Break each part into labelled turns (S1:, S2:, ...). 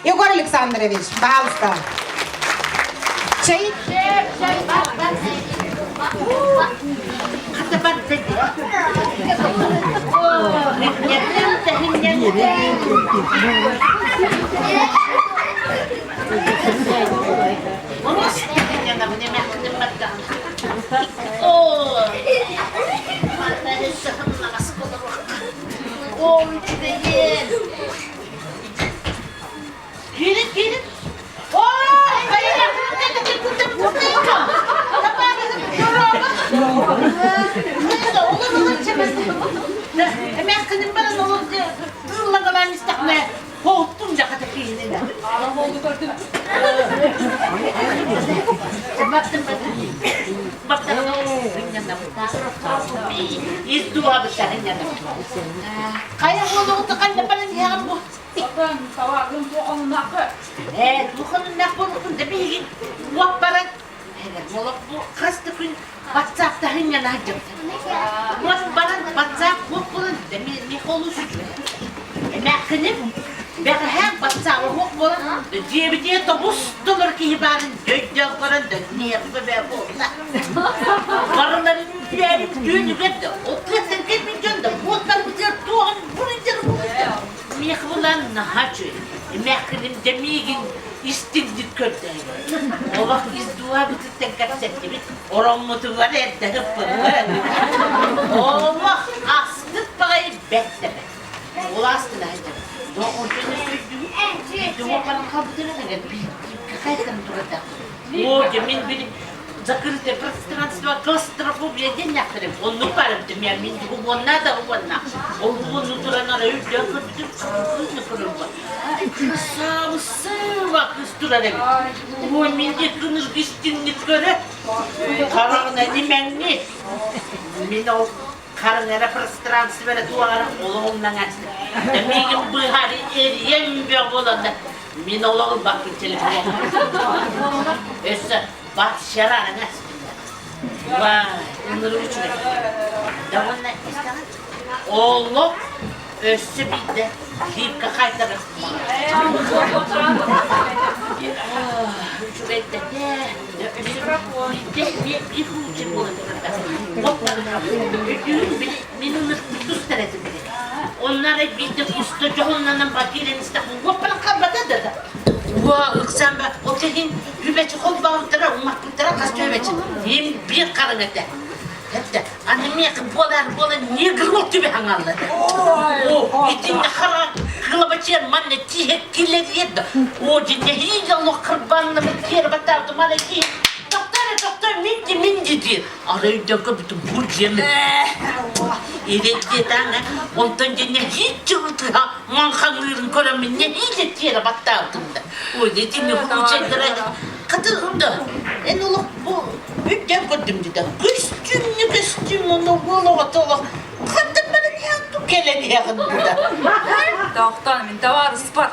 S1: Егор Александрович, пожалуйста. Чай.
S2: Киирин, киирин. Эмээххинин баран олор тыыллагалаан истэхмэ хоһуттум дьахата киһининэ. Ис Хайа буолугуту ханна баран иһэҕин бу?
S3: Отон табаарым туоханнаахы.
S2: Ээ, туоханнаах буолуохпун да биһиги уот баран олох бу хас да күн ватсаптаһын сылдьабыт. Уот баран ватсап уот буолан да михолус эмээххиним бэҕэһээ ватсап уох буолан дьиэбитигэр тобус толор киһи баарын өйдөөн көрөн да нервы бээ буолла. Барыларын үөрүм түүнүгэр да отуттан кэлбит дьон да уоттарбытыгар туоҕун буруйдар буруйдар. Миэхэ булан наһаа үчүгэй. Эмээххиним дьэ миигин истиҥник көрдөһөр. Олох ис дууһабытыттан кэпсэттибит, ороммутугар эрдэ ыппыппыт. Олох астык баҕайы бэрт да бэрт. Ол астына сылдьабыт. Доҕордон өссө өйдүүбүт. Хаалбытын эгэ какая-то турардаах. О, дьэ мин били закрытое пространство клаустрофобия диэн Оннук барыбытым я мин уонна да уонна ол уонну туран ара үрдээн көрбүтүм кыыс көрөрбө красавысыва кыыс турар эбит ой мин де кыныргы истиҥник көрө хараҕына имэҥни мин ол харыҥара пространство эрэ туоҕара олоҕумнаҥ миигин быыһаары эрийэн бөҕө буоланна мин олоҕум баккын телефон өссө Батшараана. Вай, ынырык үчүгэй. Довольно истэҕин? Олох өссө биирдэ липка хайдары. Үчүгэйдэтэ. Биирдэ биир лучше буолан Мин ынырык тустар этим били. Оннары биирдэ куста дьоһуннанан бакиилен истэх уоппан халбата да. Уа ыксаан ба ол кэһин Үбэчи холбообуттара, умаппыттара хас түөбэчи. Им биир харыҥ этэ. Этте, аны миэхэ буолар буолан негр түбэ хаҥаллар. О, итинне хара кылабачыан манна тиһэ килэрийэр да. О, дьинне хиилэ олох кырбаннамыт киэр баттаабыт мана тиһэ. Тоқтар, тоқтар, минди, минди диир. Ары өйдөн көбүтүм бу дьиэми. Ирэддиэтаҥа, онтон дьинне хииччи ытыһа маҥхаҥыырын көрөммүн нэһиилэ тиэрэ баттаабытым да. Ой, итини учайдара хатырда. Эн олох бу үттэн көрдүм деді. Көстүмнү көстүм оны олоҕо толох. Хаттан баран иһэн кэлэн иһэҕин да.
S3: Тоохтоон мин табаарыспар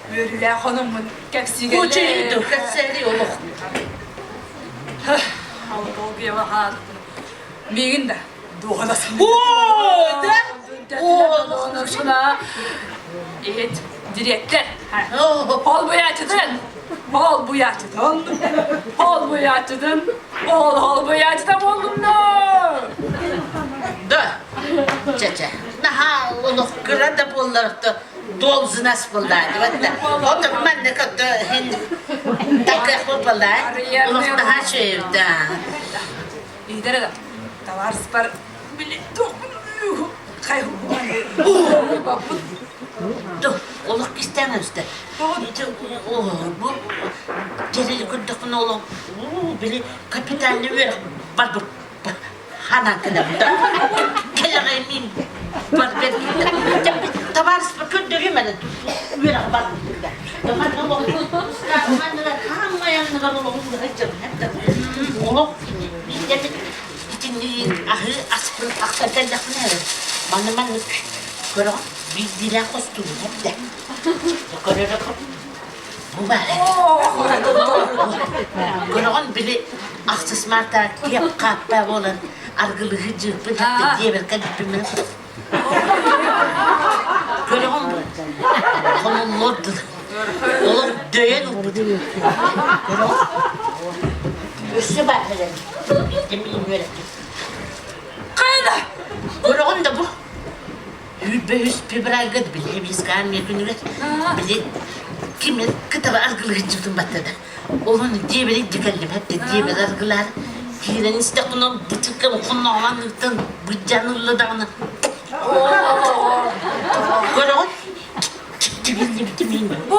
S3: үөрүүлээх хонуммун кэпсигэлээ.
S2: Учайды кэпсээри олох.
S3: Алкоголь хаалбын. Миигин да дуоһунас.
S2: О, да?
S3: О, Иһит, дириэктэр. Ол буйааччытын, ол буйааччытын, ол буйааччытын, ол ол буйааччыта буоллум да.
S2: Да, чэ-чэ, наһаа олох кыра да буоллар должность буоллаа дибатта. Отон манна көттө хин таках буоллаа. Олох наһаа үчүгэй да.
S3: Иһитэр да, табаарыспар били
S2: Олох кистээн өстө. Бу тэрили көрдөхпүнэ олох били капитальный үөрэх барбыт ханан кэлэбит. Кэлэҕэй мин барбет табаарыспар көрдөрүм аны үөрэх барбыт. Олох итинник аһыы аспын ахтан кэллэхпинэ эрэ манна маннык көрөҕүн биирдиилээх хостуубун эбдэ көрөрө бу баар көрөҕүн били ахсыс марта киэп хааппа буолан аргылыһы дьыыппын хатта диэбэр кэлбиппин көрөҕүн бу хомуллуор дылы. Дөйөн ылбытым. Өссө баар кэлэн. Биирдэ миин үөрэттим.
S3: Хайана?
S2: Көрөҕүн да бу. 23 февральга били эбиискаан күнүгэр били ким кытары аргылыһыччыбытын баттада. Олун дьиэбэр илдьэ кэллим эттэ дьиэбэр аргылаар киирэн истэхпинэ бычыкка хонноҕунан ыытан быдьаан ылла даҕаны. Көрөҕүн? Тигиллибитим
S3: Бу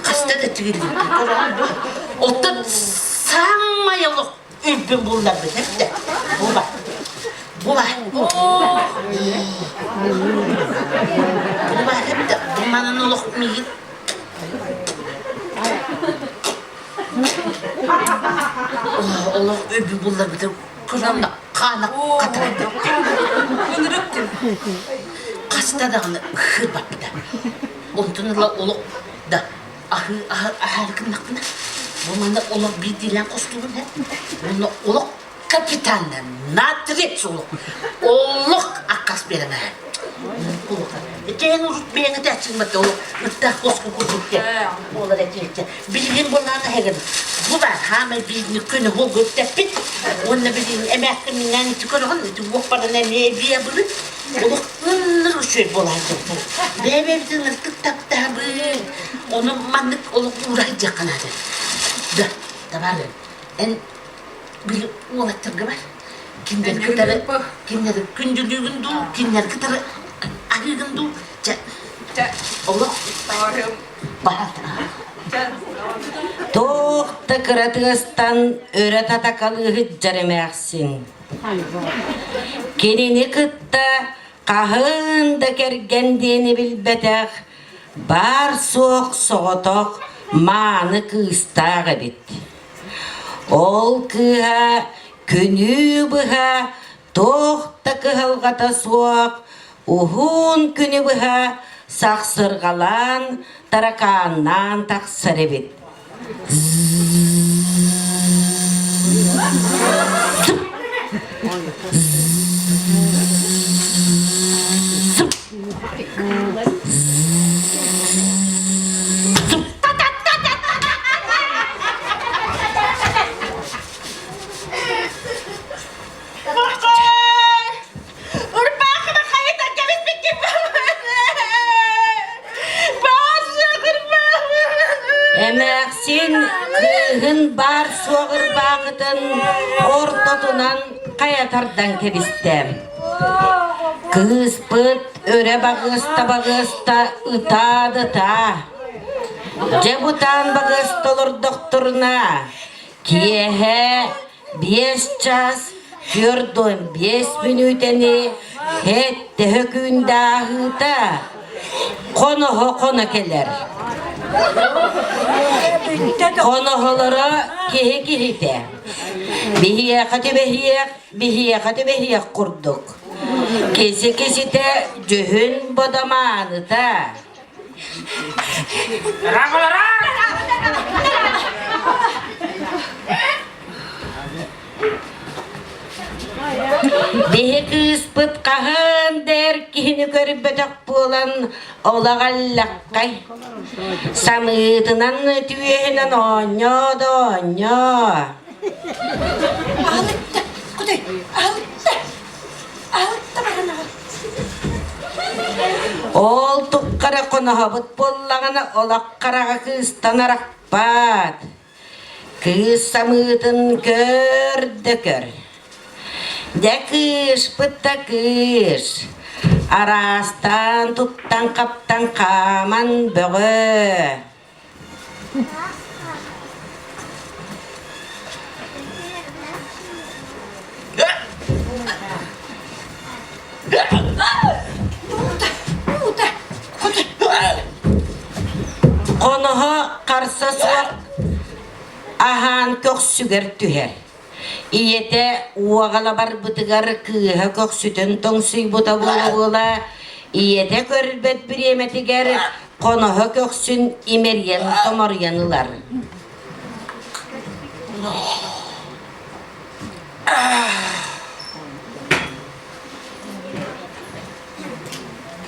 S2: Хаста да тигиллибитим. Көрөҕүн бу. Оттон самай олох Үрдүн булларбыт эттэ. Була. Була. Була эттэ. Бу манан олох миигин олох өбү булларбыты көрөн хаана хатырайда. Хаста даҕаны хырбаппыта. Онтон ыла олох да аһыы аһаары гыннахпына бу манна олох биирдиилээн хостуубун һэ уонна олох капитанна натрец олох олох аккас биэрэмэ Итиэн урут бэйэҥ этээччиҥ олох ыттаах коску курдук буолар этиэччэ билигин буолаана эһэгин бу баар хаамай биирни күнү холго үктэппит уонна билигин эмээххин миннээн ити көрөҕүн ити уоппаран эмиэ эбиэ былы олох ынныр үчүгэй буолааччы бэйэ-бэйэбитин ыртык таптаабын Ону маннык олох уура сылдьыахха наада. Да, табаарым, эн били уолаттарга бар. Кинилэри кытары, кинилэри күндүлүүгүн дуу, кинилэри кытары аһыыгын дуу. Чэ, олох баар.
S4: Туох да кыра тыастан өрө татакалыыһыт дьэримээхсин. Кинини кытта хаһын да кэргэн диэни билбэтэх Баар-суох соҕотох мааны кыыстаах эбит. Ол кыыһа күнүү быһа туох да кыһалҕата суох уһун күнү быһа сахсырҕалаан, таракааннаан тахсар эбит. Эмээхсин кыыһын баар суох ырбаахытын ортотунан хайа тардан кэбистэ. Кыыспыт өрө баҕыста-баҕыста ытаа да ытаа. Дьэ бутаан баҕыста олордохторуна, киэһэ 5 час 45 мүнүүтэни һэттэһэ күндэ ааһыыта хоноһо хоно кэлэр. Хоноһолоро киһи киһитэ. Биһиэхэ түбэһиэх, биһиэхэ түбэһиэх курдук. Киси киситэ дьүһүн бодомааныта. Биһи кыыспыт хаһан да эр киһини көрбөтөх буолан олох эллэххэй. Самыытынан түөһүнэн оонньоо да оонньоо.
S1: Аһылыкта, кудай, аһылыкта, аһылыкта баран аҕал.
S4: Ол туххара хоноһобут буоллаҕына олох хараҕа кыыстан арахпат. Кыыс самыытын көр да көр. Дьэ кыыспыт да кыыс, араастаан туттан-хаптан хааман бөҕө. Хоноһо харса суох аһаан көхсүгэр түһэр. Ийэтэ уоҕала барбытыгар кыыһа көхсүтүн тоҥсуйбута буола-буола, ийэтэ көрбөт бириэмэтигэр хоноһо көхсүн имэрийэн томоруйан ылар.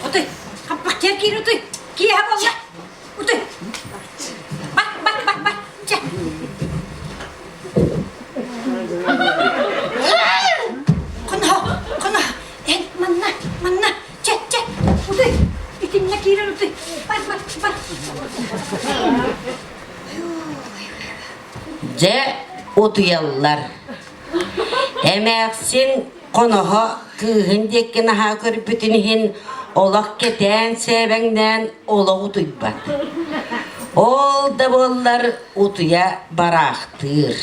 S1: Отой, хаппахтыар киир отой. Киэһэ буолла. Утуй. Бар, бар, бар, бар. Чэ. Хоно, хоно. Эн манна, манна. Чэ, чэ. Утуй. Итиннэ киирэн утуй. Бар, бар, бар.
S4: Дьэ, утуйаллар. Эмээхсин хоноһо кыыһын диэки наһаа көрбүтүн иһин олох кэтээн сээбэҥнээн олох утуйбат. Ол да буоллар утуйа бараахтыыр.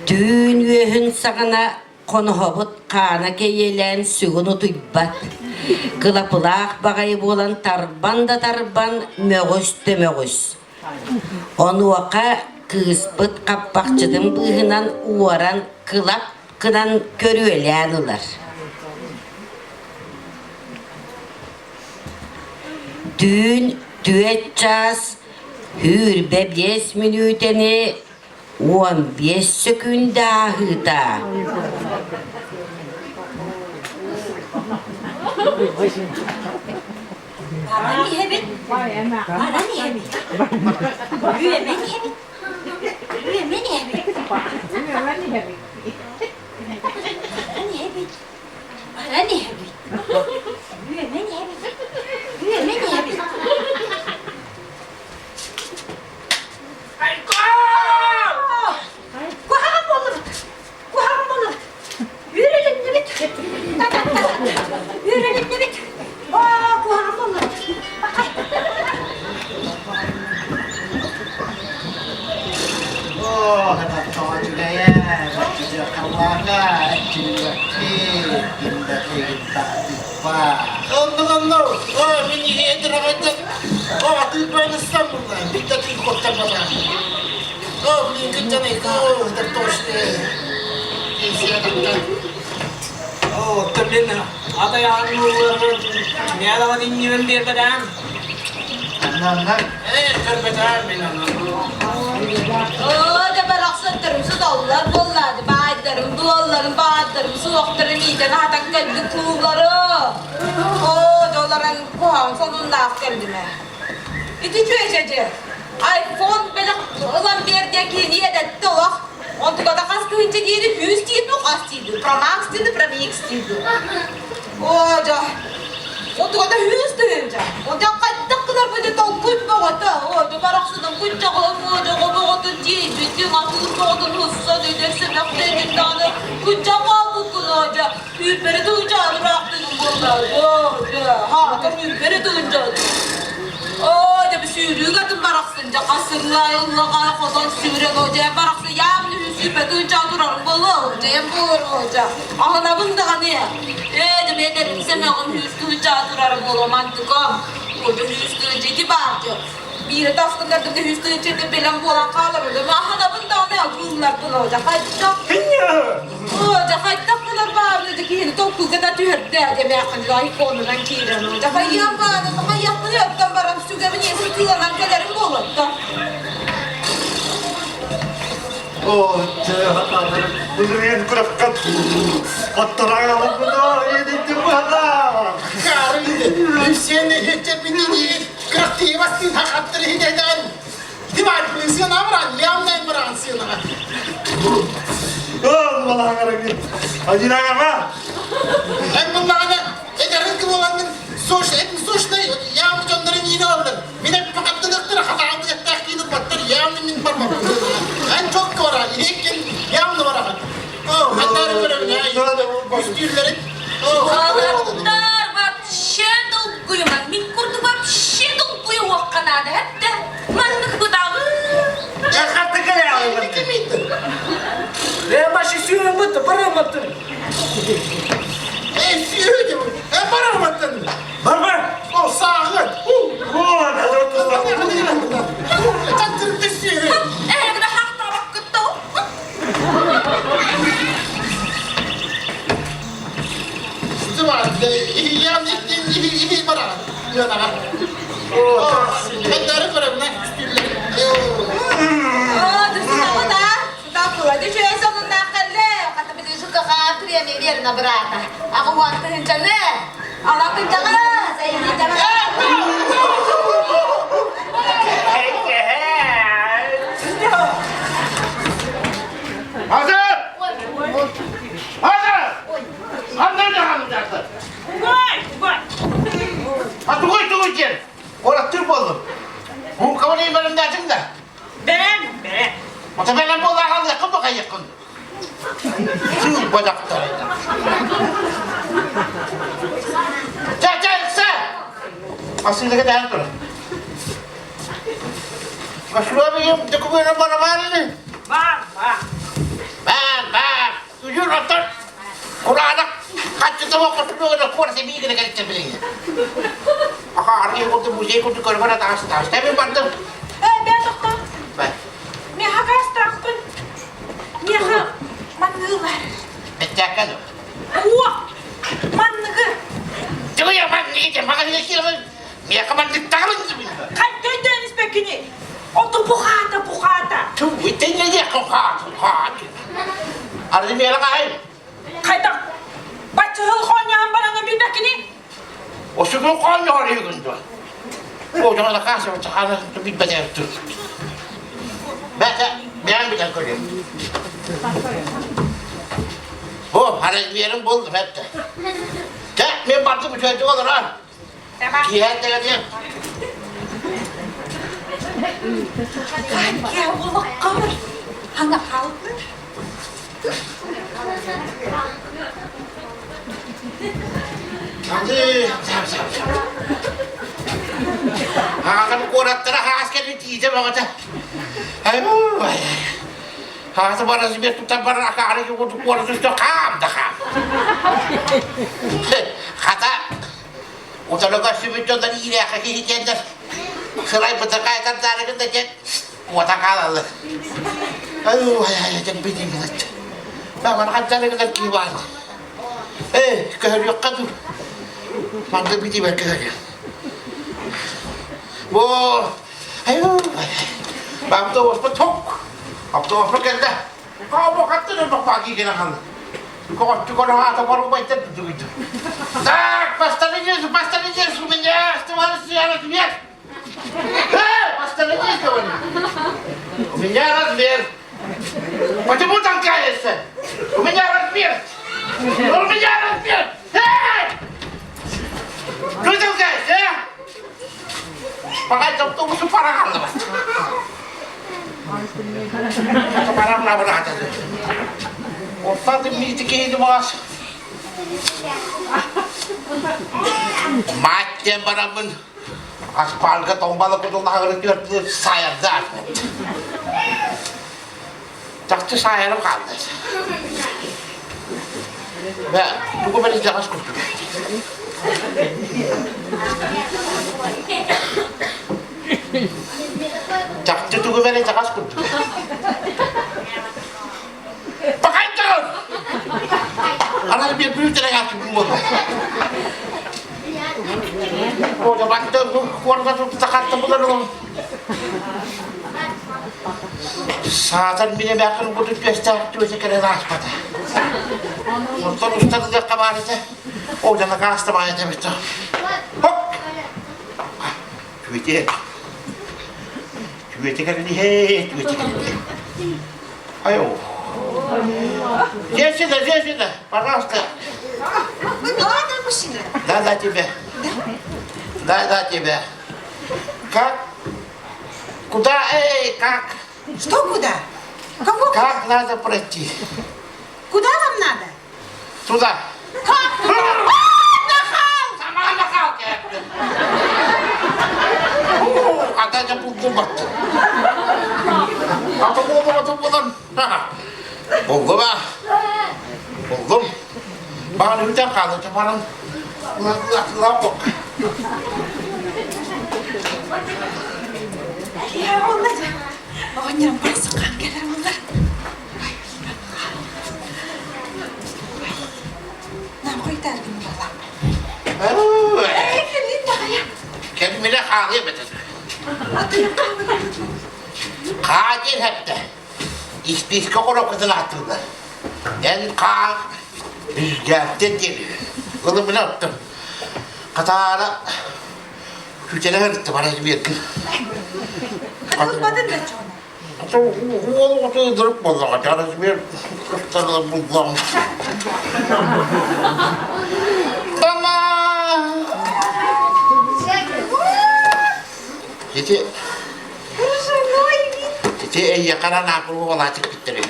S4: Түүн үөһүн саҕана Хоноһобут хаана кэйиэлээн сүгүн утуйбат, кылапылаах баҕайы буолан тарбан да тарбан, мөҕүс да мөҕүс. Онуоха кыыспыт хаппахчытын быыһынан уоран кылап гынан көрүөлээн ылар. Түүн түөрт чаас 25 мүнүүтэни 15 сөкүүндэ ааһыыта.
S1: Баран иһэбит, баран иһэбит. Үөмэн иһэбит, үөмэн иһэбит. Баран иһэбит, баран иһэбит. Үөмэн иһэбит, үөмэн иһэбит. Куһаҕан буоллубут! Куһаҕан буоллубут! Үөрэлэннибит! Үөрэлэннибит! Оо, куһаҕан буоллубут!
S5: Оо, тоҕо үчүгэйэ, бачча эрчиллибэккин, ким да эйигин таптыырба.
S6: Оннук оннук, оо, мин иһиэ дырабайдык, оо, атыырбан ыстан булла, биттэ тыы куоттарбата. Оо, блин, кынчанай, оо, так точно.
S7: Оо, оттон атай ааннуулларбын миалаҕа иннибин биэрбэтэм.
S5: Анна,
S6: Ээ, көрбөтөм мин онну.
S3: Оо, да барахсаттарым сыталлар буоллаады, баайдарым, дуолларым, баайдарым, суохтарын иитэн аһатан кэлбит кууллары. Оо, долларын куһаҕан сонуннаах кэллим ээ. Ити чүөчэдьи, айфон бэлэх ылан биэр диэн киһини эдэттэ олох. Онтуката хас тыһыынча диэри күүс диир дуу, хас диир дуу, промакс диир дуу, промикс диир дуу. Оо, дьэ, онтуката үс тыһыынча. Онтон хайдах гынарбын дьэ толкуй бөҕөтө. Оо, дьэ барахсаным күнчэҕим, оо, дьэ оҕо тиэйбитиҥ, атыыр бөҕөтүн ыссан үтэр сэмэхтээбит даҕаны күнчэх хаалбыккын, оо, дьэ, үүрбэри тыһыынчаан ыраахтыгын буоллаа, оо, дьэ, хаатар үүрбэри тыһыынчаан. Оо, дьэ, сүүрүүк атын барахсан, дьэ, хасырыай ыллаҕай хотон сүүрэн, оо, дьэ, барахсан, яамны сүүрбэтин чаа турарым буолуо, дьэйэн буолар, оо, дьэ, аһынабын даҕаны. Ээ, дьэ, бэйэтэрин сэмэҕин хүүскүһүн чаа турара буолуо, мантыкам. Оо, дьэ, хүүскүһүн дьэ, ити баар, дьэ. Биирэ таскыннардым, хүүскүһүн чэтэ бэлэм буолан хаалар, аһынабын даҕаны, кыылларбын, оо, дьэ, хайдах Оо, дьэ хайдах гынар баарына дьэ киһини толкуйга да түһэрдэ диэмээххин айфонунан киирэн дьэ хайыам бааны хайыахпын өттөн баран сүгэбин иэсин тыыланан кэлэрим буолуотта
S5: Оо, Былырыын күрэххэ
S6: Сен
S3: Уолаттар вообще долгуйуман, мин курдук вообще долгуйуохха наада, эттэ. Маннык бытаҕы.
S7: Э, маши сүүрэн барамматтын.
S5: Бар бар.
S3: Эһигини хахтаабаккыт Захар премия верно брата. Аҕа тыһынчаны. Ала тыһынчаҕа.
S6: Hazır! Hazır! Ханна хаалыдаахтар?
S2: Угай, угай.
S6: А тугуй тугуй диэн? Куораттыыр буоллум. Муҥкабын бэлэмнээтиҥ да?
S2: Бэлэм, бэлэм.
S6: Ото бэлэм буоллаах алыаххын бакайыаххын. Сыылба дьахтар. Чэ, чэ, ыкса! Массыынаға дэһэн турар. Машина документ бара баар ини.
S2: Бар, бар.
S6: Бар, бар. Үжүр оттон кураанах хаччыта боккотун куорат эбии гына кэлиттэн билиҥҥэ. Аха арыйа курдук музей курдук көрбөр атаас таас. Тэбин бардым.
S2: Э, бээ тохтоо.
S6: Бай.
S2: Миэхэ гаастаахпын. Миэхэ манныылар.
S6: Бэттээккэ дуо?
S2: Уо! Манныгы.
S6: Тугуйа манныгы дьэ маҕаһыыга киирэн миэхэ манныктаҕын
S2: Хайда өйдөөн испэккини? Оту бухаата, бухаата.
S6: Тугуй тэҥҥэ хаат, хаат. Арыы миэхэ хаай.
S2: Хайдах? Баччыһыл хоонньоһон бараҥҥын билбэккини?
S6: Осугун хоонньоһор үһүгүн дуо? Оҕоҕо хаасыба чахаана билбэтэр тур. Бэкэ, бэйэм билэн көрүөм. Бу, размерин булдум эттэ. Чэ, мен бардым үчүгэйдик олорон. Киэһэ тэгэлиэм.
S1: Киэһэ буоллаххар, хаҥа хаалбыт.
S6: Аҕам куораттара хаас кэлин тиийдэ баҕата. Хаасы барас бер туттан баран акаары курдук куорат үстэ хаам да хаам. Хата утары көрсүбүт дьоннор иирээхэ киһи диэннэр сырай бытырхай тардарыгын да диэн уота хаалаллар. Ай, дьэн билиҥҥин Баҕар ханчарыгынан кии баар. Ээ, көһөрүөххэ дуу. Манна билиибэр көһөрүө. Бу, айуу, автобуспут тук. Автобуспут кэллэ. Каабо хаттын өлбөх киирэн хаалла. Коҕоччу аата барубайтар дугуйду. Так, посторонись, посторонись, у меня оставалось размер. Э, посторонись, говорю. У меня размер. Почему толкаешься? У меня размер. У меня размер. Эй! Что толкаешься, а? Пока автобусу пора Пора Оттан миитикиһини баас. Мать диэн бараммын аспаалга тоҥбала кутуллаҕын түөртү сайарда Чахчы саайарым хаалла. Бэ, тугу бэрис дьаҕас курдук. Чахчы тугу бэрис дьаҕас курдук. Бакайдаҕын! Анан bir büyük делегация буолла. О, батта куората тутта булар Саатар мин эмээххин курдук түөстээх түөсэ кэлэн ааспата. Онтон устар ыдыахха баар этэ. Ол дьоно каастабаай этэ эбит. Хоп! Түөтэ. Түөтэ кэлэн иһээ, түөтэ кэлэн иһээ. Айо. Женщина, женщина, пожалуйста.
S1: Вы меня, да, мужчина?
S6: Да, да, тебя. Да, да, тебя. Как? Куда, эй, как?
S1: Что куда? Кого?
S6: Как надо пройти?
S1: Куда вам надо?
S6: Туда.
S1: Как?
S6: Нахал! Сама нахалка! Ата дьэ булгумат. Ата буолума булан. Булгум а. Булгум. Баҕан үтэн хаалыта баран лапок.
S1: Оҕонньорум барсыккаан кэлэр буоллар. Нам хойутааргын буолла. Кэлин даҕайа.
S6: Кэлмилэ хаалыа бэтэ. Хаа диэн хэптэ. Испиискэ хоро кытын ааттыыллар. Эн хаа. Билгээттэн диэн ылымына оттон хатаара күтэрэ сырытта бара биэргин.
S3: Хатылбатын да чоҕуна.
S6: Уол оҕото ыдырык буоллаҕа, размер ыстарыла буллаҕым. Тама! Ити Ити эйиэхэ анаакыл уолаатык биттэрин.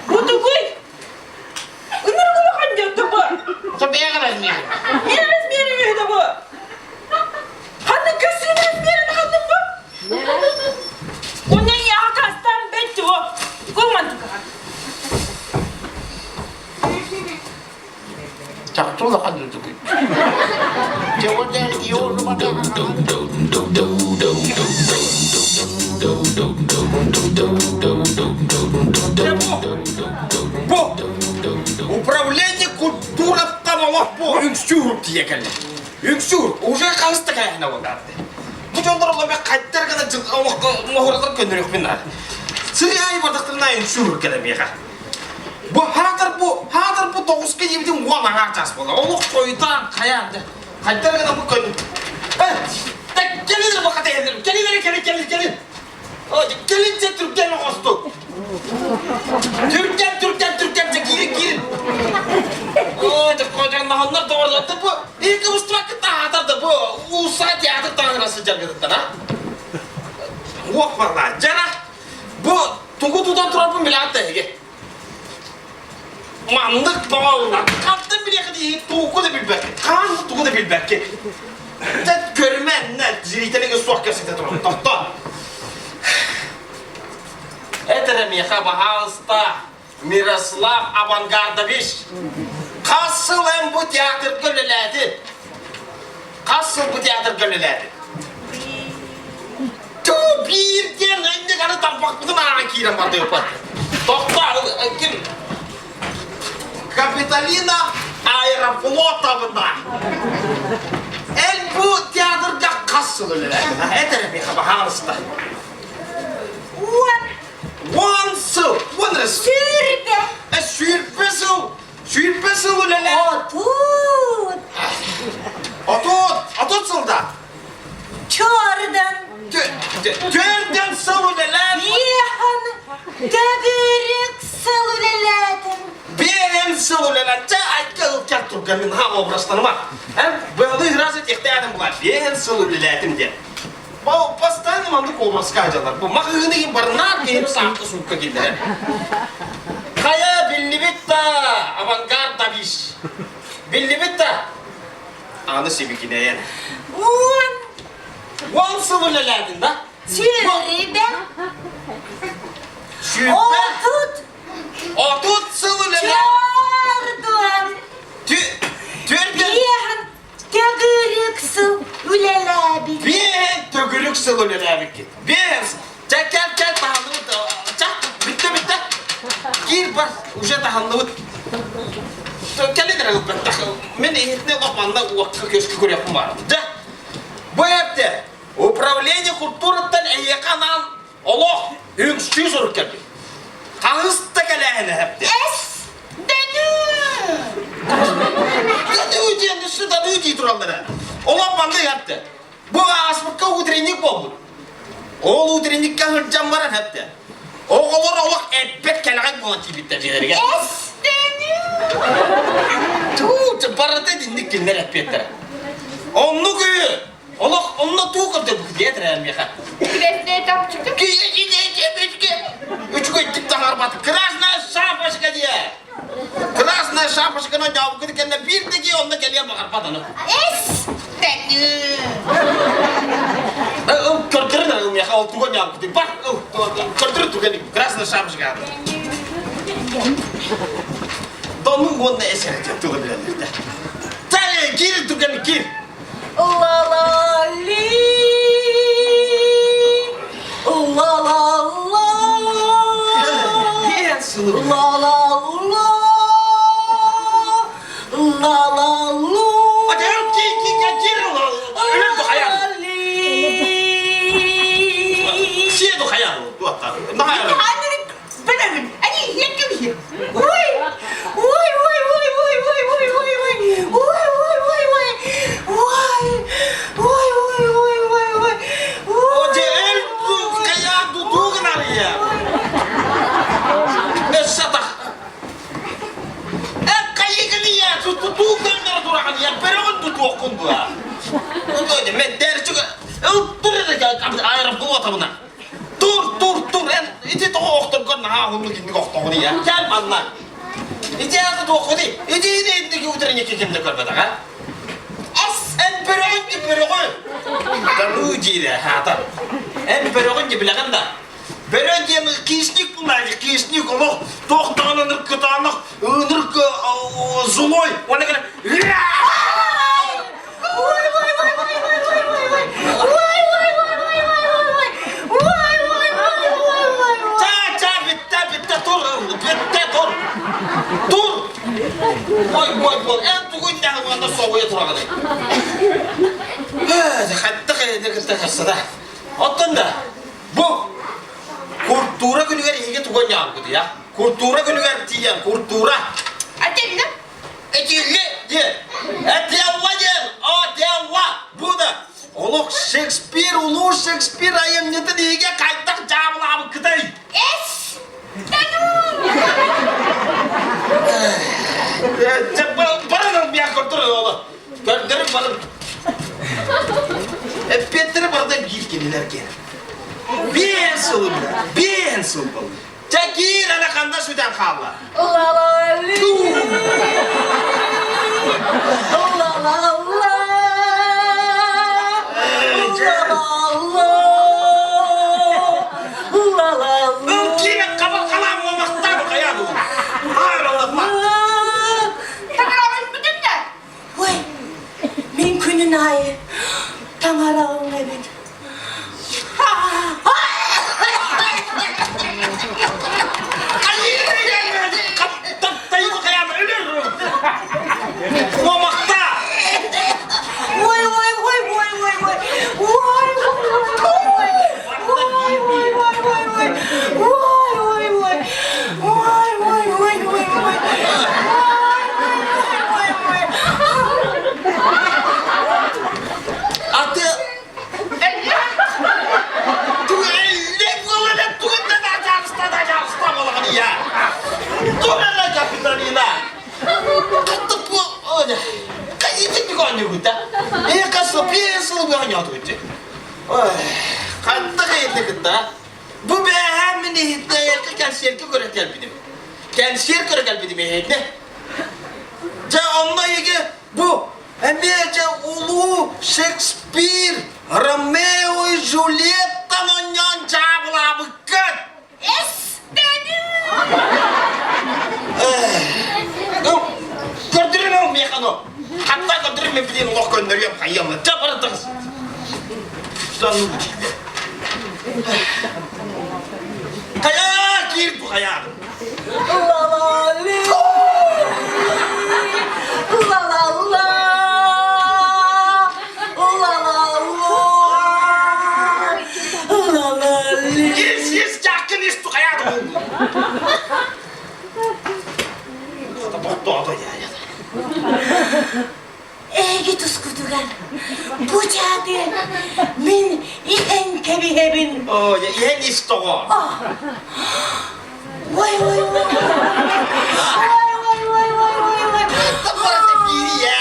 S3: Бу тугуй? Ынырык улахан дьонто бу.
S6: Собега размер.
S3: Мен размерин үһү бу. Ханнык көссүн размерин ханнык бу? Оннан яха кастан бетти бу. Кулмантыка.
S6: Чахчы улахан дьонтугуй.
S8: Бу управление культураттан олох бу үҥсүүр тиийэ кэллэ. Үҥсүүр уже хаста кайхына буолаарды. Бу дьоннор оломе хайдар гына олох моһуралар көннөрүөхпүн наада. Сырыай бардахтарына үҥсүүр кэлэ миэхэ. Бу хаатар бу хаатар бу тоҕуска диэбитин уон аҥаар чаас буолла. Олох хойутаан хайаан дьэ. Хайдар гына бу көн. Кэлин бу хата кэлин эрэ кэлин кэлин кэлин. Кэлин дьэ түргэн оҕостук. Түргэн түргэн түргэн дьэ киирин киирин. Оо дьэ кожаннаһаннар доҕордор бу екі устубакка таһаатар да бу ууса театр таҥара сылдьаргытыттан а. Уох барла дьара Бу тугу тутан турарбын билэҕит да эһиги? Маннык баҕаллар. Хантан билиэххит тугу да билбэккит. Хаан тугу да билбэккит. Дьэ көрүмэ, зрителигэ суох кэпсэтэ турар. Тохтоо. Это миэхэ баһаалыста Мирослав Авангардович. Хас сыл эн бу театрга үлэлээтин? Хас сыл бу театрга үлэлээтин? Туу биир диэн инник аны тарбахпытын ааҕан киирэн бардыыппат. Тохтоо, ким? Капитолина Аэрофлотовна. Эн бу театрга хас сыл үлэлээтин? Эт эрэ миэхэ, баһаалыста.
S1: Уон
S8: Уон сыл, уон эрэ сыл.
S1: 20.
S8: 20 сыл, 20 сыл үлэлээ.
S1: 30.
S8: 30, 30 сылда.
S1: Чордан.
S8: Төрдөн сыл үлэлээн.
S1: Биэһэн төгүрүк сыл үлэлээтим.
S8: Биэһэн сыл үлэлээн. Чэ, айка ылкар турган мин хаал образтаныма. Эн быалы ыраас этиэхтээтим була. Биэһэн сыл үлэлээтим диэн. Бу постоянно маннык образка дьалар. Бу маҕаһыыны иһин барнаан киһини саахта суукка киллэрэр. Хайа биллибит да авангард давиш. Биллибит да аны сибикинэйэн.
S1: Уон.
S8: Уон сыл үлэлээтин да?
S1: 20.
S8: 20.
S1: 30.
S8: 30 сыл үлэлээн.
S1: 40.
S8: Төрдөн.
S1: Төгүрүк сыл үлэлээбит.
S8: Биэһэн төгүрүк сыл үлэлээбиккит. Биэһэн Чэ, кэл, кэл, таһынныбыт. Чэ, бүттэ, бүттэ. Киир бар, уже таһынныбыт. Кэлин эрэ ылбаттах. Мин иһитинэ олох манна уокка көскө көрүөхпүн баар. Дьэ, бу эпте управление культураттан эһиэхэ анаан олох үҥсүү сурук кэлбит. Хаһыс да кэлээһинэ эпте.
S1: Эс дэнүү!
S8: Дэнүү диэн үссү даныы дии тураллара. Олох манна эпте. Бу ааспыкка утренник буолбут. Ол утренникка сылдьан баран эпте. Оҕолор олох эппэт кэлэҕэй буолан тиийбиттэр дьиэлэригэр.
S1: Эс дэнүү!
S8: Туу, барыта итинник кинилэр эппиэттэрэ. Оннук үһү. Олох онно туу көрдөрбүт диэтэр миэхэ. Үчүгэйдик таҥарбат. Красная шапочка диэ. Красная шапочканы дьаабыкыты кэннэ биир да киһи онно кэлиэн баҕарбат аны.
S1: Эс
S8: Көрдөрүн ыл миэхэ ол тугу дьаабыкыты бар көрдөрүн тугу Красная шапочка. Дону уонна эсэр тугу билэллэр. Кир туган кир.
S1: Ла-ла-ли, ла-ла-ла, ла-ла-ла, ла-ла-лу.
S8: гынарыйа? Өссө атах. Эн хайыгын ийэ, тутуу көннөрө тураҕын ийэ, бөрөҕүн тутуоххун дуо? Мэддэрчик ылтыр аэрофлотабына. Тур, тур, тур, эн ити тоҕо охторгор наһаа уһуннук инник охтоҕун ийэ. Кэл манна. Ити аата туоххунуй? Ити ити инники утренники ким да көрбөтөх, а? Ас эн бөрөҕүн ди бөрөҕүн. Да ну диирэ хаата. Эн бөрөҕүн ди билэҕин да. Бөрө диэн киисник булаайы, киисник олох туох даҕаны ынырык кытаанах, ынырык злой. Уонна гына
S1: Ой, ой, ой, ой, ой, ой, ой, ой. Ой, ой, ой, ой, ой, ой, ой. Ой, ой, ой, ой, ой, ой.
S8: Ча, ча, бүттэ, бүттэ, тур, бүттэ, тур. Тур. Ой, ой, ой, эн тугун даҕаны уонна соҕуйа тураҕыный? Хаттах эйэни кытта хасса Оттон да, бу культура күнүгэр эһиги тугу оонньообуккутуй, а? Культура күнүгэр тиийэн, культура.
S3: Этиллэ.
S8: Этиллэ диэн. Этелла диэн. Отелла. Бу да олох Шекспир, улуу Шекспир айымньытын иһигэ хайдах дьаабылаабыккытай?
S3: Эс!
S8: Баран ылбыйан көрдөр оҕолор. Көрдөрүм барın. Эппиэттэрэ барыта биир кинилэр киэр. Биэн сыл биэн сыл был. Чэ киир ана ханна сүтэн хаалла?
S1: Ла-ла-ли. Ла-ла-ла. Ла-ла-ла. Ла-ла-ла.
S8: Киирэн хабал халаан мамахтаан хайаа дуу. Ааралама.
S3: Таҥараҕын бүтүннэ.
S1: Ой, мин күнүн аайы таҥараҕым эбит.
S8: Мамахта!
S1: Ой, ой, ой, ой, ой, ой. Ой, ой, ой, ой, ой, ой, ой, ой. Ой, ой, ой. Ой, ой, ой, ой, ой. Ой, ой, ой, ой.
S8: Аты Бу бэһээ мин иһитнэйэргэ кэнсиэргэ көрө кэлбитим. Кэнсиэр көрө кэлбитим иһитнэ. Дьэ онно иһиги бу Эмиэ дьэ улуу Шекспир Ромео и Джульеттан оонньоон дьаабылаабыккыт! Көрдөрүм ол миэхэ ону. Хатта көрдөрүм мен билин олох көннөрүөм хайыам. Ча бары тахс. Хайа киир бу хайа.
S1: Ла-ла-ли. Ла-ла-ла. Ла-ла-ла. Ла-ла-ли.
S8: Ис ис жакын ис хайа. Тохтоото я.
S1: Эһиги тускутугар бу чааты мин иһэн кэбиһэбин.
S8: О, иһэн ис тоҕо.
S1: Ой, ой, ой. Ой, ой, ой, ой, ой, ой.
S8: Таппарата киирийэ.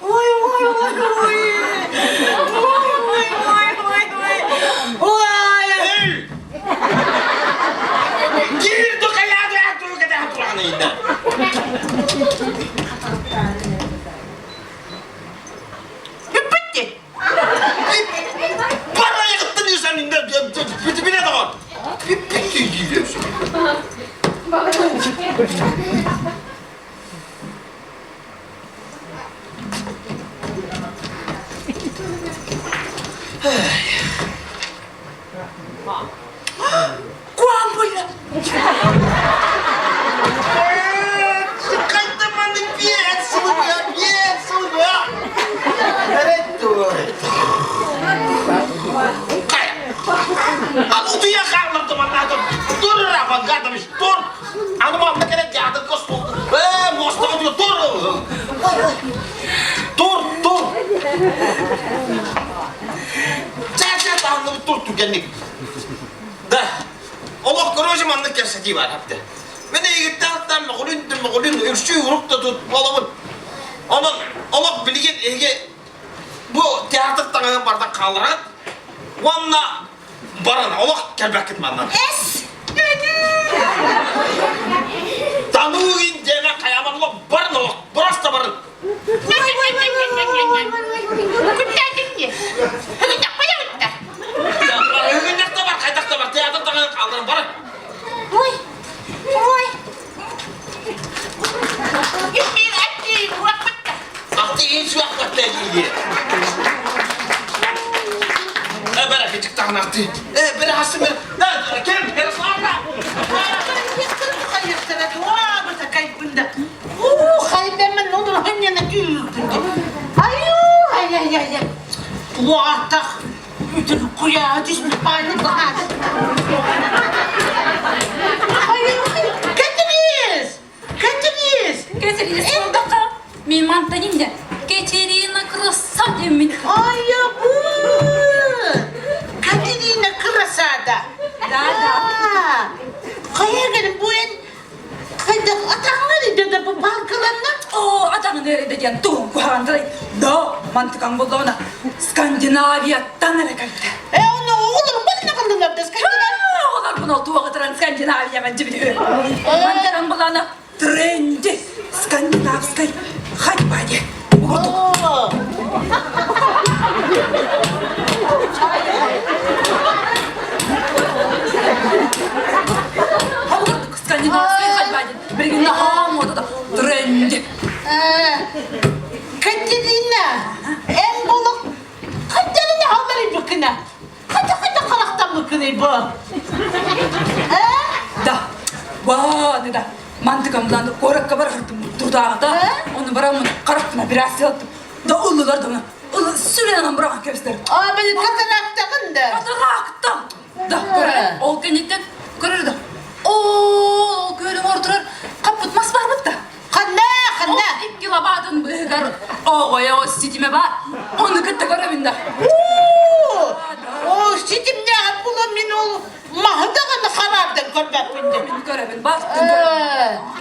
S1: Ой, ой, ой, ой. Ой, ой, ой, ой, ой. Ой.
S8: Эй! Киир дукаяды тугата тураны
S3: Бүппүттү.
S8: Барайыгыттан юсанында бүтүбүнэ доҕор. Бүппүттү диир.
S1: Куам буолла.
S8: Хайдаманы биэт сылбыа, биэт сылбыа. А утуйа хааллардым аннаатым. Тур, Авангардович, тур. Аны манна кэлэн театрга остуол. Ээ, муостаҕа тур, тур. Тур, тур. Чэ, чэ, таһынныбыт тур түргэнник. Да. Олох короче маннык кэпсэтии бар хапты. Мен эйигиттэн мөҕүлүн мөҕүлүн үксүү урук да тут буолабын. Онон олох билигин эһиги бу театр таҥаһын бардан хаалларат уонна баран олох кэлбэккит манна.
S1: Эс!
S8: Тануу диэмэ хайаабар олох барын олох просто барын. Үгүннэх да бар, хайдах да бар, театр таҥаһын хаалларан барын.
S1: Ой, ой.
S8: Ахты суох дии. Э, бара кычыктаҕын ахты. Э, бара хасты бара. Да, кем, бара слава.
S2: Уатах, куя түспүт пааны баҕаат.
S1: Кэтириис! Кэтириис!
S9: Кэтериис буолдахха, мин мантан инде Катерина краса диэммин.
S2: Айабы! Катерина красада!
S9: Да, да.
S2: Хайа кэлин бу эн хайдах атаҥҥар идэ бу палкаланна?
S9: Оо, атаҥын эрэ диэн тугун куһаҕан Да, мантыкаҥ буоллаҕына Скандинавияттан эрэ кэлбитэ.
S2: Э, ону оҕолорум бары кыллылар да Скандинавия.
S9: Оҕолорбун ол туоҕа туран Скандинавияҕа дьибилиһү. Мантыкаҥ буоллаҕына тренди скандинавской ходьба диэн. Угурдук. Угурдук скандинавской ходьба диэн. Билигин наһаа муодада тренди.
S2: Катерина, эн булук хаттарын хаалларыйбыккына. Хата хата харахтаммыккыный бу.
S9: Да. Ва, да. Мантыкам булан куоракка барахтым тутаата. Оны барамын харахтына операция Да уллулар да Улы сүренен бырахан кэбистер.
S2: А, били катарактагын да.
S9: Катаракта. Да, көрөр. Ол кэнниттэн көрөр да. Ол көлүң ортурар каппыт мас барбыт да.
S2: Ханна, ханна.
S9: Ол икки лабаатын быһыгар оҕойо ситиме бар. Ону кытта көрөбүн да.
S2: О, ситимнээҕи булан мин ол маһы даҕаны хараардан көрбөппүн де.
S9: Мин көрөбүн, бартын көрөбүн.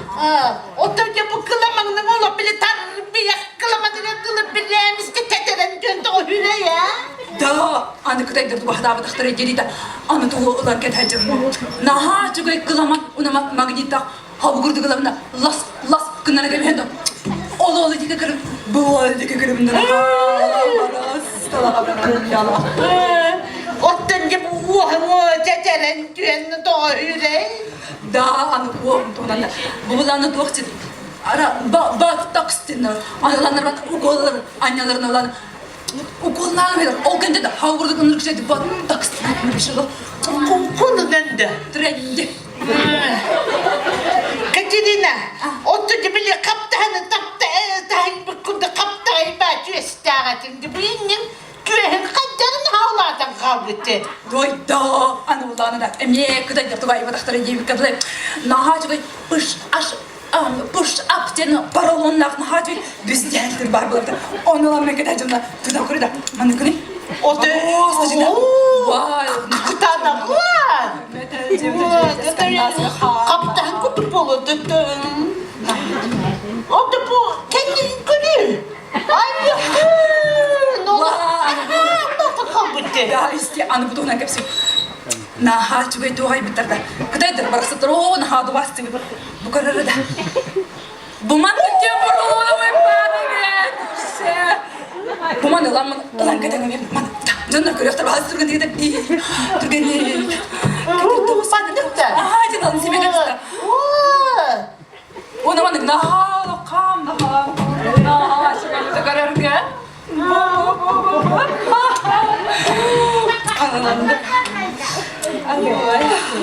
S2: Оттон дьэ бу кыламаҥныҥ олох били тарбыйах кыламатыгар дылы бирээмискэ тэтэрэн түөн тоҕо хүрэй аа?
S9: Да, аны кытайдар тугахтаабатахтара дирита, аны тугу ылан кэтэһэ Наһаа үчүгэй кыламан унамат магниттах хабыгырды кыламына лас лас гыннара кэбиһэн да ол ол дике көрүм бу ол дике көрүм
S2: Оттон дьэ бу уоһуҥ тэтэрэн түөн тоҕо хүрэй?
S9: Да, аны уоһум туһунан бу туох ара ба такстина аналанар уколлар аняларын улан уколлаан берер ол кэнде да хаугурдук ынырык бат такстина
S2: Кулунан да.
S9: Тренди.
S2: Катерина, отто били хаптаһаны таптаһын хаптаһай баа түөстээҕэтин билиннин түөһүн хаддарын хаалаатан хаалбыты.
S9: Дойда, аны улааны да эмиэ кытайдар тугайбатахтара диэбиккэ дылы наһаа үчүгэй пыш аш пуш ап диэн поролоннаах наһаа үчүгэй бүстээлтир бар буолар ону ылан мен кэтэһэ дьонно туда көрү да манны күнү
S2: Оты кытаанахлаан. Хаптаһын курдук буолуо Оты бу кэннин көрүү. Айыхын! Халбытты.
S9: Да, исти аны бутугунан кэпсип. Наһаа үчүгэй туоҕайбыттар да. Кытайдар барахсаттар оо наһаа дубастыбыт. Бу көрөрө да. Бу маннык диэн поролоновай баар Бу маны ылан ылан кэтэҥэбин маны дьоннор көрүөхтэр баҕас түргэн дигитэ түргэн
S2: Маннык да.
S9: Аха дьин алын себе кэпсэ. Оны маннык наһаа кам наһаа наһаа үчүгэй көрөргө.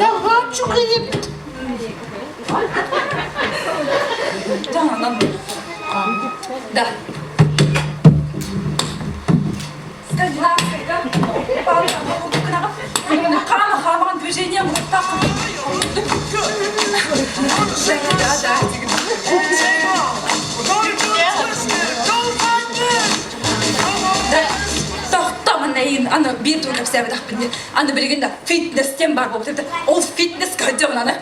S2: Наһаа үчүгэй эбит.
S9: Да. Скандинавская, Хама, движение вот так. Да, да. Тохтомон аны биир тугу кэпсээбэтэх аны билигин да фитнес диэн баар буолбут ол фитнес. Тахадьабын аны.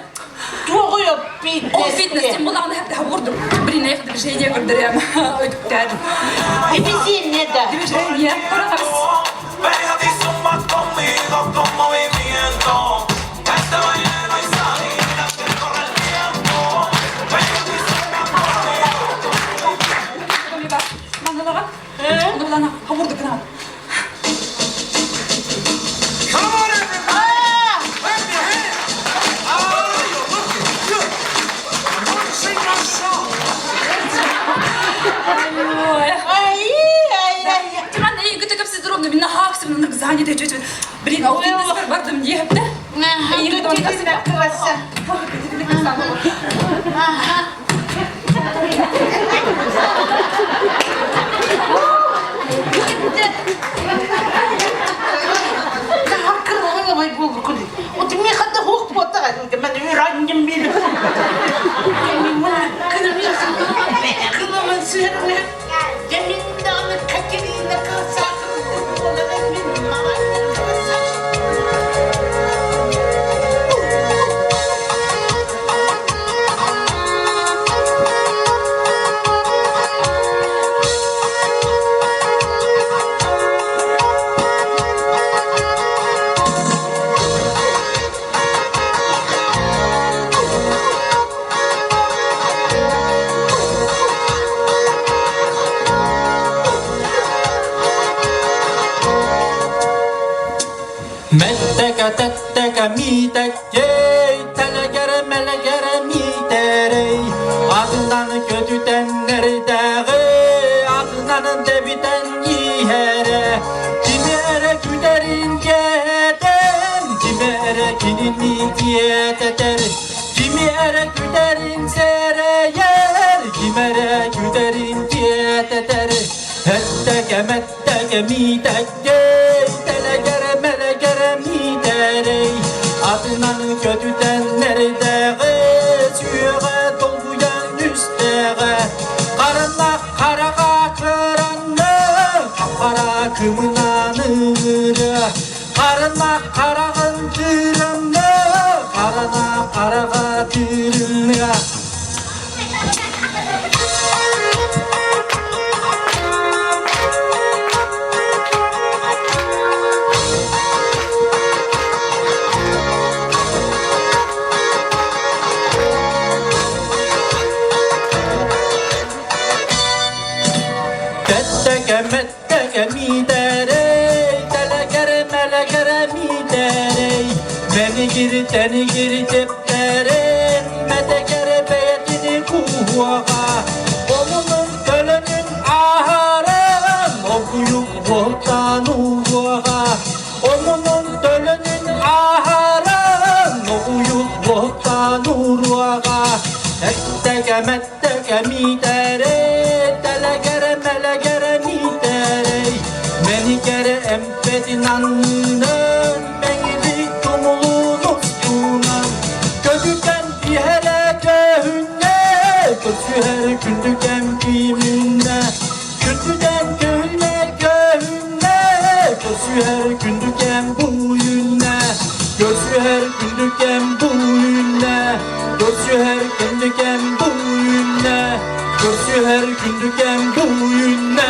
S2: Туоҕуй ол фитнес?
S9: Ол фитнес тем булаҕына хэптэһэ курдук. Блин, я движение көрдөрөм. Өтүктэр.
S2: Движение да.
S9: Движение. Көрөҕүс. Манналаҕа. Ону хабурдук гына. Блин, а фитнес бардым диэхтэ.
S10: Мэттэкэ тэттэкэ миитэккэй, тэлэгэрэ мэлэгэрэ миитэрэй, Атынан көтүтэн эрдээҕи, атынан дэбитэн иһэрэ, Кими эрэ күтэрин кээтэн, кими эрэ кинини киэтэтэр, Кими эрэ күтэрин сэрэйэр, ким эрэ күтэрин киэтэтэр, Эттэкэ мэттэкэ миитэккэй, тэлэгэрэ мэлэгэрэ миитэрэй, Атынан көтүтэн эрдээҕи, сүөҕэ долгуйан үстээҕэ, Хараллах хараҕа кыранны, хара кымынан ыҥырыа, Хараллах хараҕын тыырымны, харана хараҕа тыырымныа. Кэттэкэ мэттэкэ миитэрэй, тэлэгэрэ мэлэгэрэ миитэрэй, мэнигири тэнигири тэптэрэн, мэтэкэрэ бэйэтини кууһуоҕа, омунун көлөнүн ааһаран, огуйук буолтаан ууруоҕа, омунун төлөнүн ааһаран, огуйук буолтаан ууруоҕа, эттэкэ мэттэкэ миитэрэй, тэлэгэрэ мэлэгэрэ миитэрэй, мэникэрэ эмпэтин аннынан, мэҥилик тумулун устунан, көтүтэн иһэрэ көһүннэ, көрсүһэр күндүкэм кииминнэ, күндүтэн көһүннэ көһүннэ, көрсүһэр күндүкэм буйунна, көрсүһэр күндүкэм буйунна, көрсүһэр күндүкэм буйунна, көрсүһэр күндүкэм буйунна.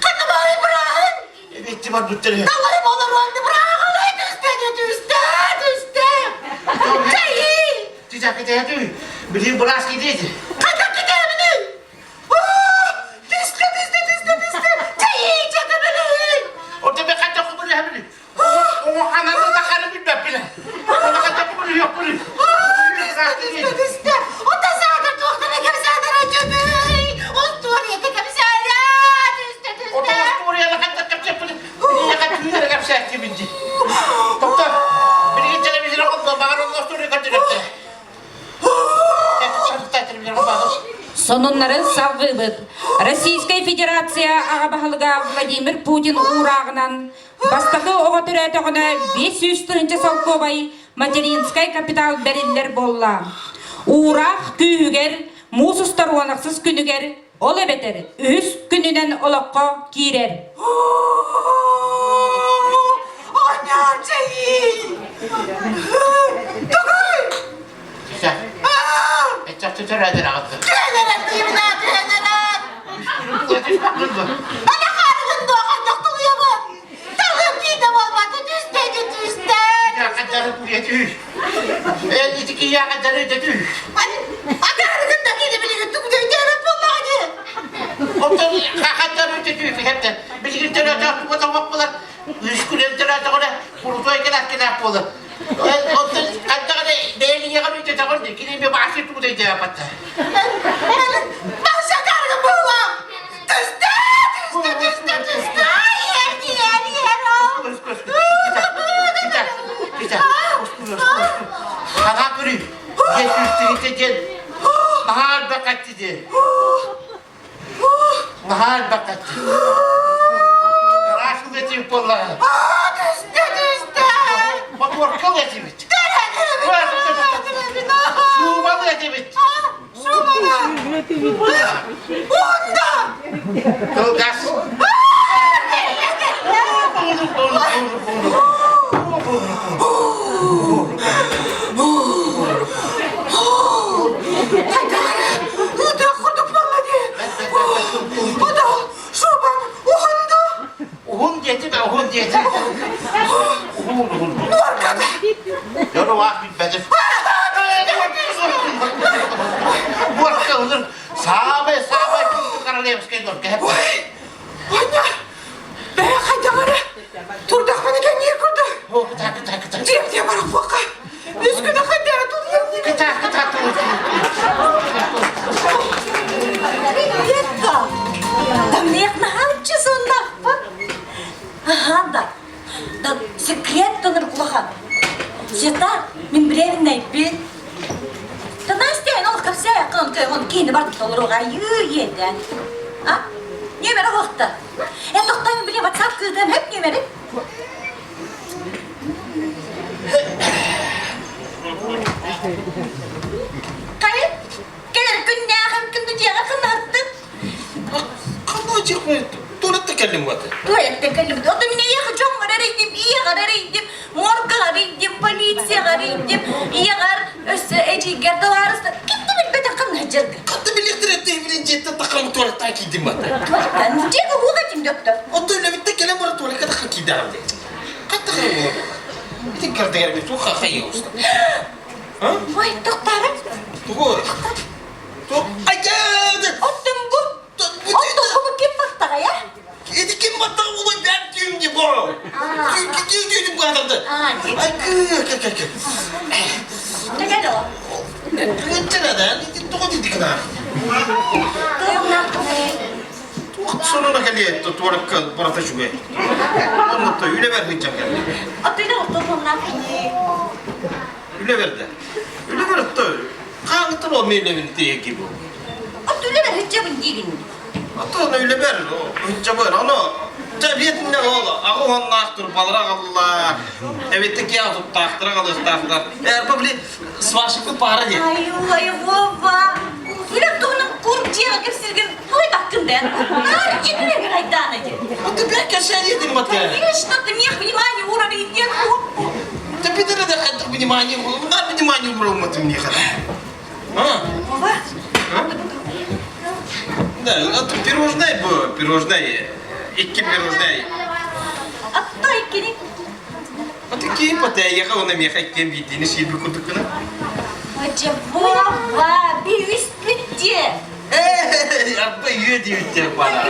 S1: Ханна бырааһын? Далай олорон бырааҕалай түстэ түстэ түстэ. Чайы! Хата китэбини! Түстэ түстэ түстэ түстэ. Чайы чакабылы! Түстэ түстэ. Ота саатар туохтана кэпсээтэр ачыбый. Остуоруйата кэпсээтэ. Түстэ түстэ.
S3: Сонуннарын салгыыбыт. Российскай Федерация аҕа баһылыга Владимир Путин уурааҕынан бастакы оҕо төрөөтөҕүнэ 500 тыһыынча солкуобай материнскай капитал бэриллэр буолла. Уураах күүһүгэр муус устар уонахсыс күнүгэр, ол эбэтэр үһүс күнүнэн олоххо киирэр.
S1: Кур дьиэҕэ кэпсиргин туойбаккын да эн. Наар итинэн айдаана диэн.
S8: Вот ты бэккэ шаридин вот
S1: Конечно, ты мех внимание уровень диэн хуоппу.
S8: Да пидоры да хоть внимание, на внимание уровень ты мне А?
S1: Вова?
S8: Да, это пирожное было, пирожное. Икки пирожное.
S1: Атта иккини.
S8: Вот такие потееха, он меха иккен бидини сиби кудукуна.
S1: Дьэ, Вова, биүспүттэ.
S8: Э, аппа үйе диүттер бана.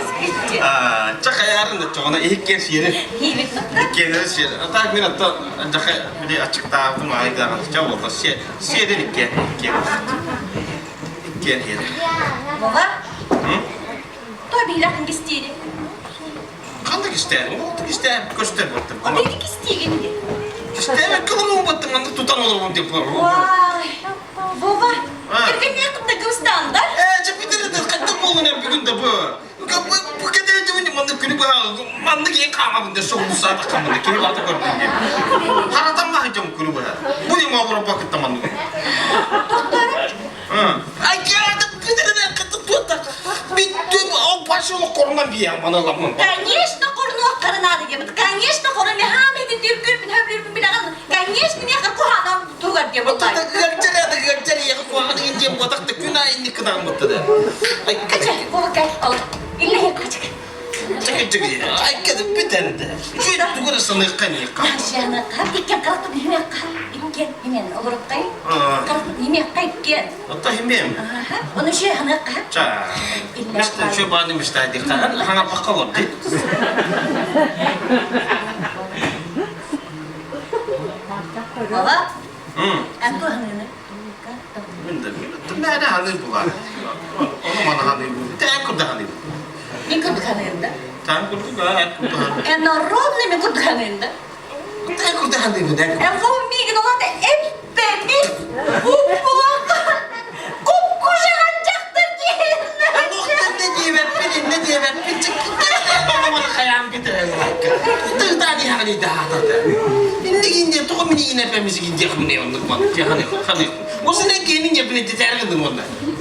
S8: А, чахаярын да чоҕуна иһиккен сиэри. Иккенери сиэри. А так мен атта жаха били ачыктаабытым айдаҕан ча болта сиэрин иккен иккен иккен иэри.
S1: Вова? То биилэхин кистиэри.
S8: Ханна кистээн? Ол кистээн көстөр баттым.
S1: О били кистиигин ди.
S8: Кистээн кылымын баттым, анда тутан олорбун деп бар.
S1: Вай! Вова, кэргэннээх кытта кыбыстаан да?
S8: Ээ, чэ бүтэр хатта буолун эн бүгүн да бу. Бу кэтээн дьүгүн маннык күнү быһа маннык иэн хаамабын да соҕуруу саата хаммын киһи баата көрдүм диэн. Харатан маһы дьон күнү быһа. Бу не могу кытта маннык. Ай,
S1: Конечно, корнуох карынаады диэбит. Конечно, хору мехам эти түркүр бин хөблүр бин билеген. Конечно, меха куханам тугар диэбит. Кача, болакай, ал. Илле кача. Ашана, кап иккен калты неме кап иккен немен олоруккай. Калты неме кайкен. Оны ше хана кап. Баба, анту ханына. Мен курдук ханында. Эн ровно мен курдук ханында. Эн вов мигин олата эппемис. Уппулака. Купкужаган жактыр кийин.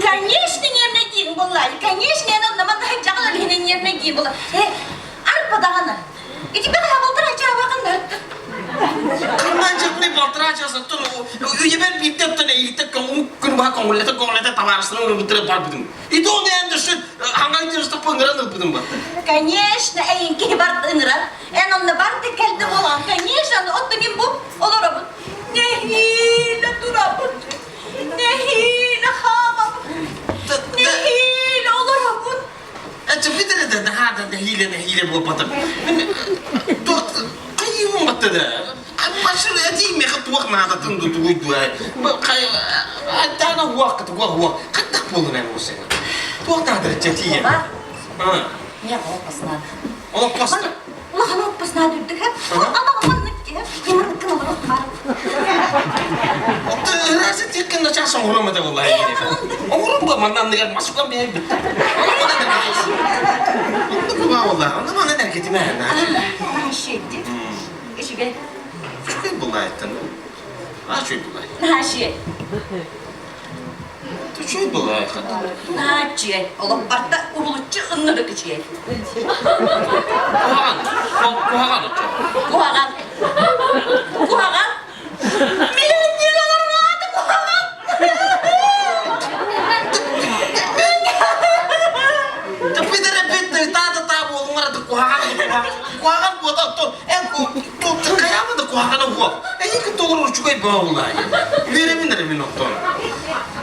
S1: Конечно, нервный кийин боллай. Конечно, эн онна манна жагылар хинен нервный кийин болла. Э, арпа дагана. Ити бер хабалтыр ачабакын. Конечно, эйин ки барт ыңырар. Эн онна барт келди болан. Конечно, отто мен бу олорабын. Нехиле турабын. Нехиле хамабын. Нехиле олорабын. Баба, не опасна. Улахан опасна дүрдүк. Ана маннык ке. Кемер кына бар. Нашетти. Ишиге. Наши. Начи. Олох барта улуччу ыннырык ичиге. Куһаҕан. Куһаҕан. Миллионер олормааты куһаҕан.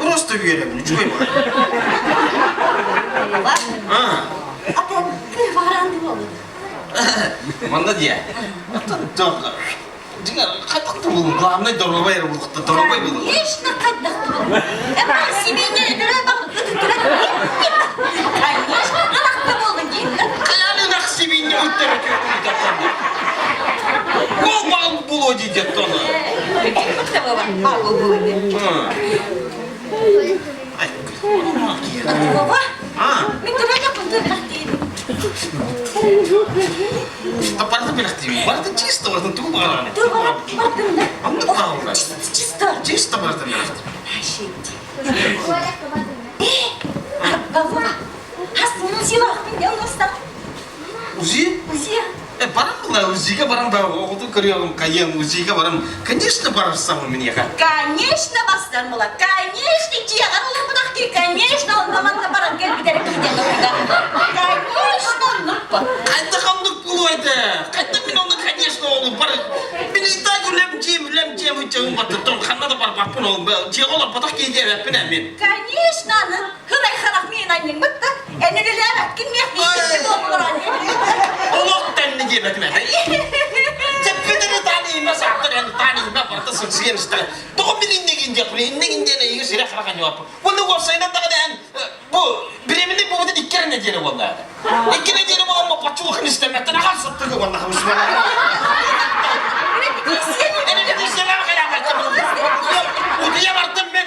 S8: Просто үөрэбин, үчүгэй
S1: Баба,
S8: А,
S1: ата баранды болду.
S8: манда дия. Ата Дигер, кайтакты бул, главный дорогой булукта, дорогой бул.
S1: Конечно, кайдакты болду. Эми семейне дөрө бак Конечно, анакты болду кийин.
S8: Каяны нах семейне өттөрө О, бал було дидет тоны.
S1: Бакта баба, бал болду.
S8: Ай,
S1: Баба,
S8: а,
S1: мен төрө жакын төрөктейм.
S8: та барды билахти. Барды чисто, барды тугу бараны.
S1: Тур барап бардым да.
S8: Анды калды.
S1: Чисто, чисто.
S8: Чисто барды билахти.
S1: Нашетти. Вова, хас УЗИлаахпын дьэ оҥостон.
S8: УЗИ?
S1: УЗИ.
S8: Э, баран была, УЗИга баран да, оҕотун көрүөҕүм, хайыам, УЗИга барам. Конечно, барарсаммын миниэхэ.
S1: Конечно, бастан була. Конечно, дьиэҕэр олорбутах киһи, конечно, онно манна баран кэлбитэрэ киһи Конечно, оннук
S8: Хайдах оннук буолуо этэ? Хайдах мин оннук, конечно, ол бар. Мин и так үлэм дьиэм, үлэм дьиэм үччэм баттыттым. Ханна да барбаппын ол. Дьиэҕэ олорботох киһи диэбэппин ээ мин.
S1: Конечно, аны хырай харах миин анньыҥмыт да, энэрилээбэткин миэх
S8: Олох тэнни диэбэтим ээ. Дьэппитини таанийма саахтар эн таанийма барыта сылсыйан истэ. Тоҕо мин иннигин диэхпин, иннигин диэн эйиги сирэ харах анньыбаппын. Уонна уопсайынан даҕаны эн бу беременный буолбутун икки эрэ нэдиэлэ буолла. Икки нэдиэлэ буолан моппоччулукун истэммэттэн ахан сыттыгы уонна Утуйа бардым мен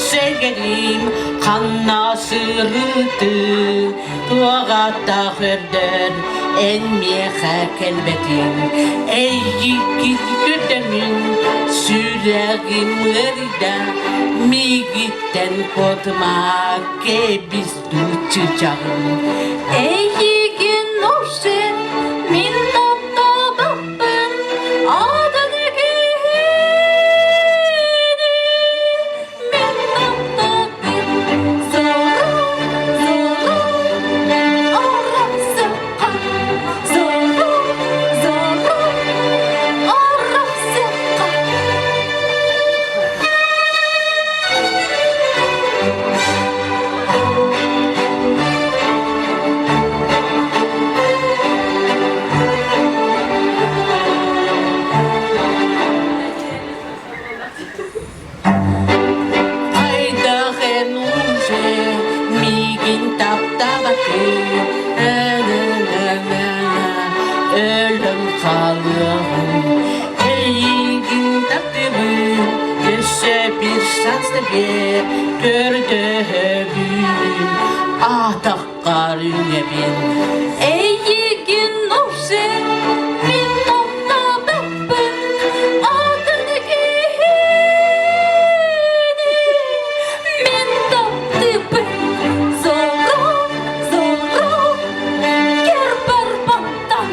S4: Сэгэрим ханна сырыттың, туоҕаттаах өрдөр эн миэхэ кэлбэтиҥ. Эйигин күтэмин, сүрэҕим ыарыйда, миигиттэн куотума кэбис дуу чычаҕым.
S11: Эйигин уже мин таптаабаппын, атын киһини мин таптатым. Зору, зору, арахсыхха, зору, зору, арахсыхха.
S4: Хайдах эн уже миигин таптаабаккын, өлөн хаалыаҕым. Эйигин таптыыбын, өссө bir шанс биэр, көрдөһөбүн, атаххар үҥэбин.
S11: Эйигин уже мин таптаабаппын, атын киһини мин таптыыбын. Зору, зору, кэр барбантан,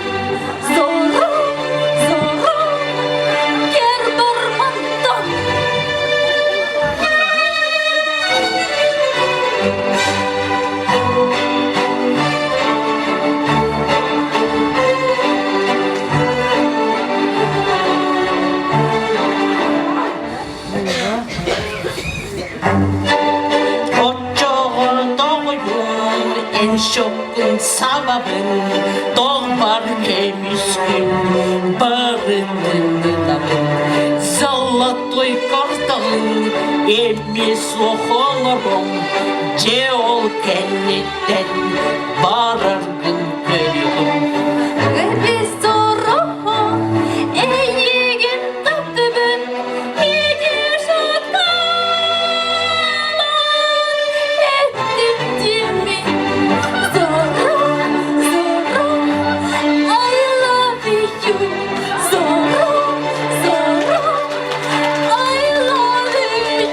S11: зору, зору, кэр барбантан.
S4: Оччоҕор тоҕойуом, эн шоккун сабабын, тоҕбар көмүскүн барытын ылабын. Золотой карталын эмиэ суох олорон, дьэ ол кэнниттэн бараргын көрүөҕүм.
S11: Без зорого эйигин таптыбын, иди эттим дими. Зоро, зоро, I love you. Зоро, зоро, I love you.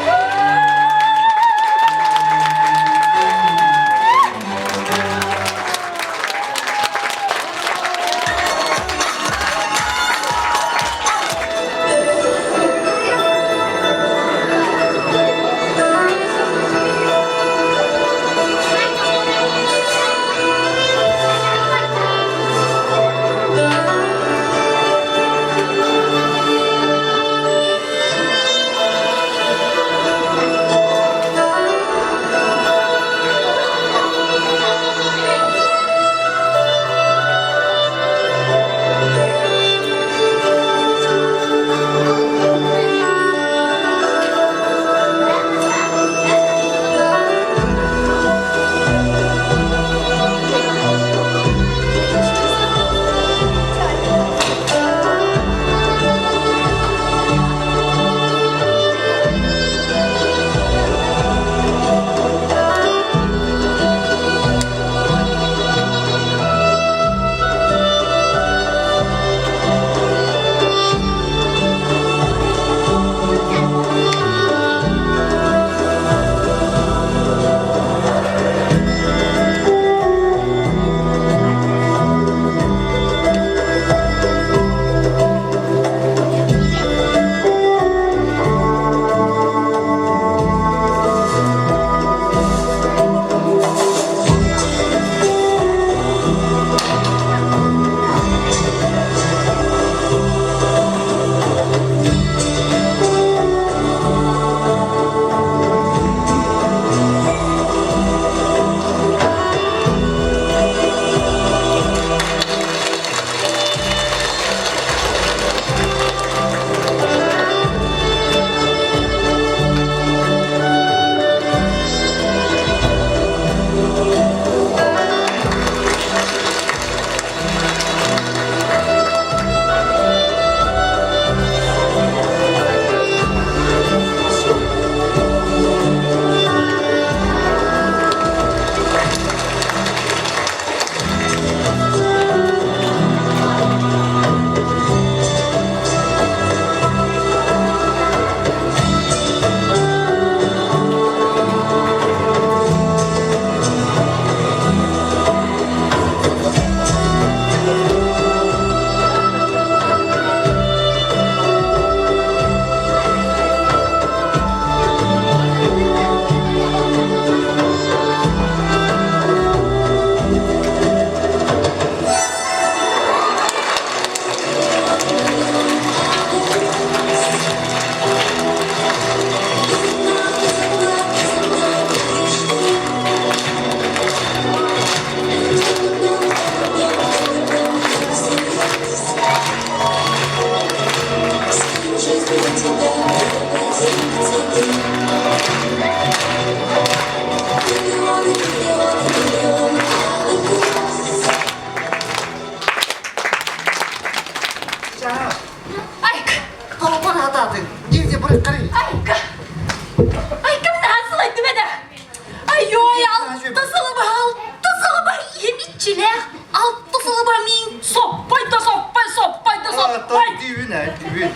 S9: иччилээх алта сылыба миин соппой да соппой, соппой да соппой.
S5: Дүүн ээ, дүүн.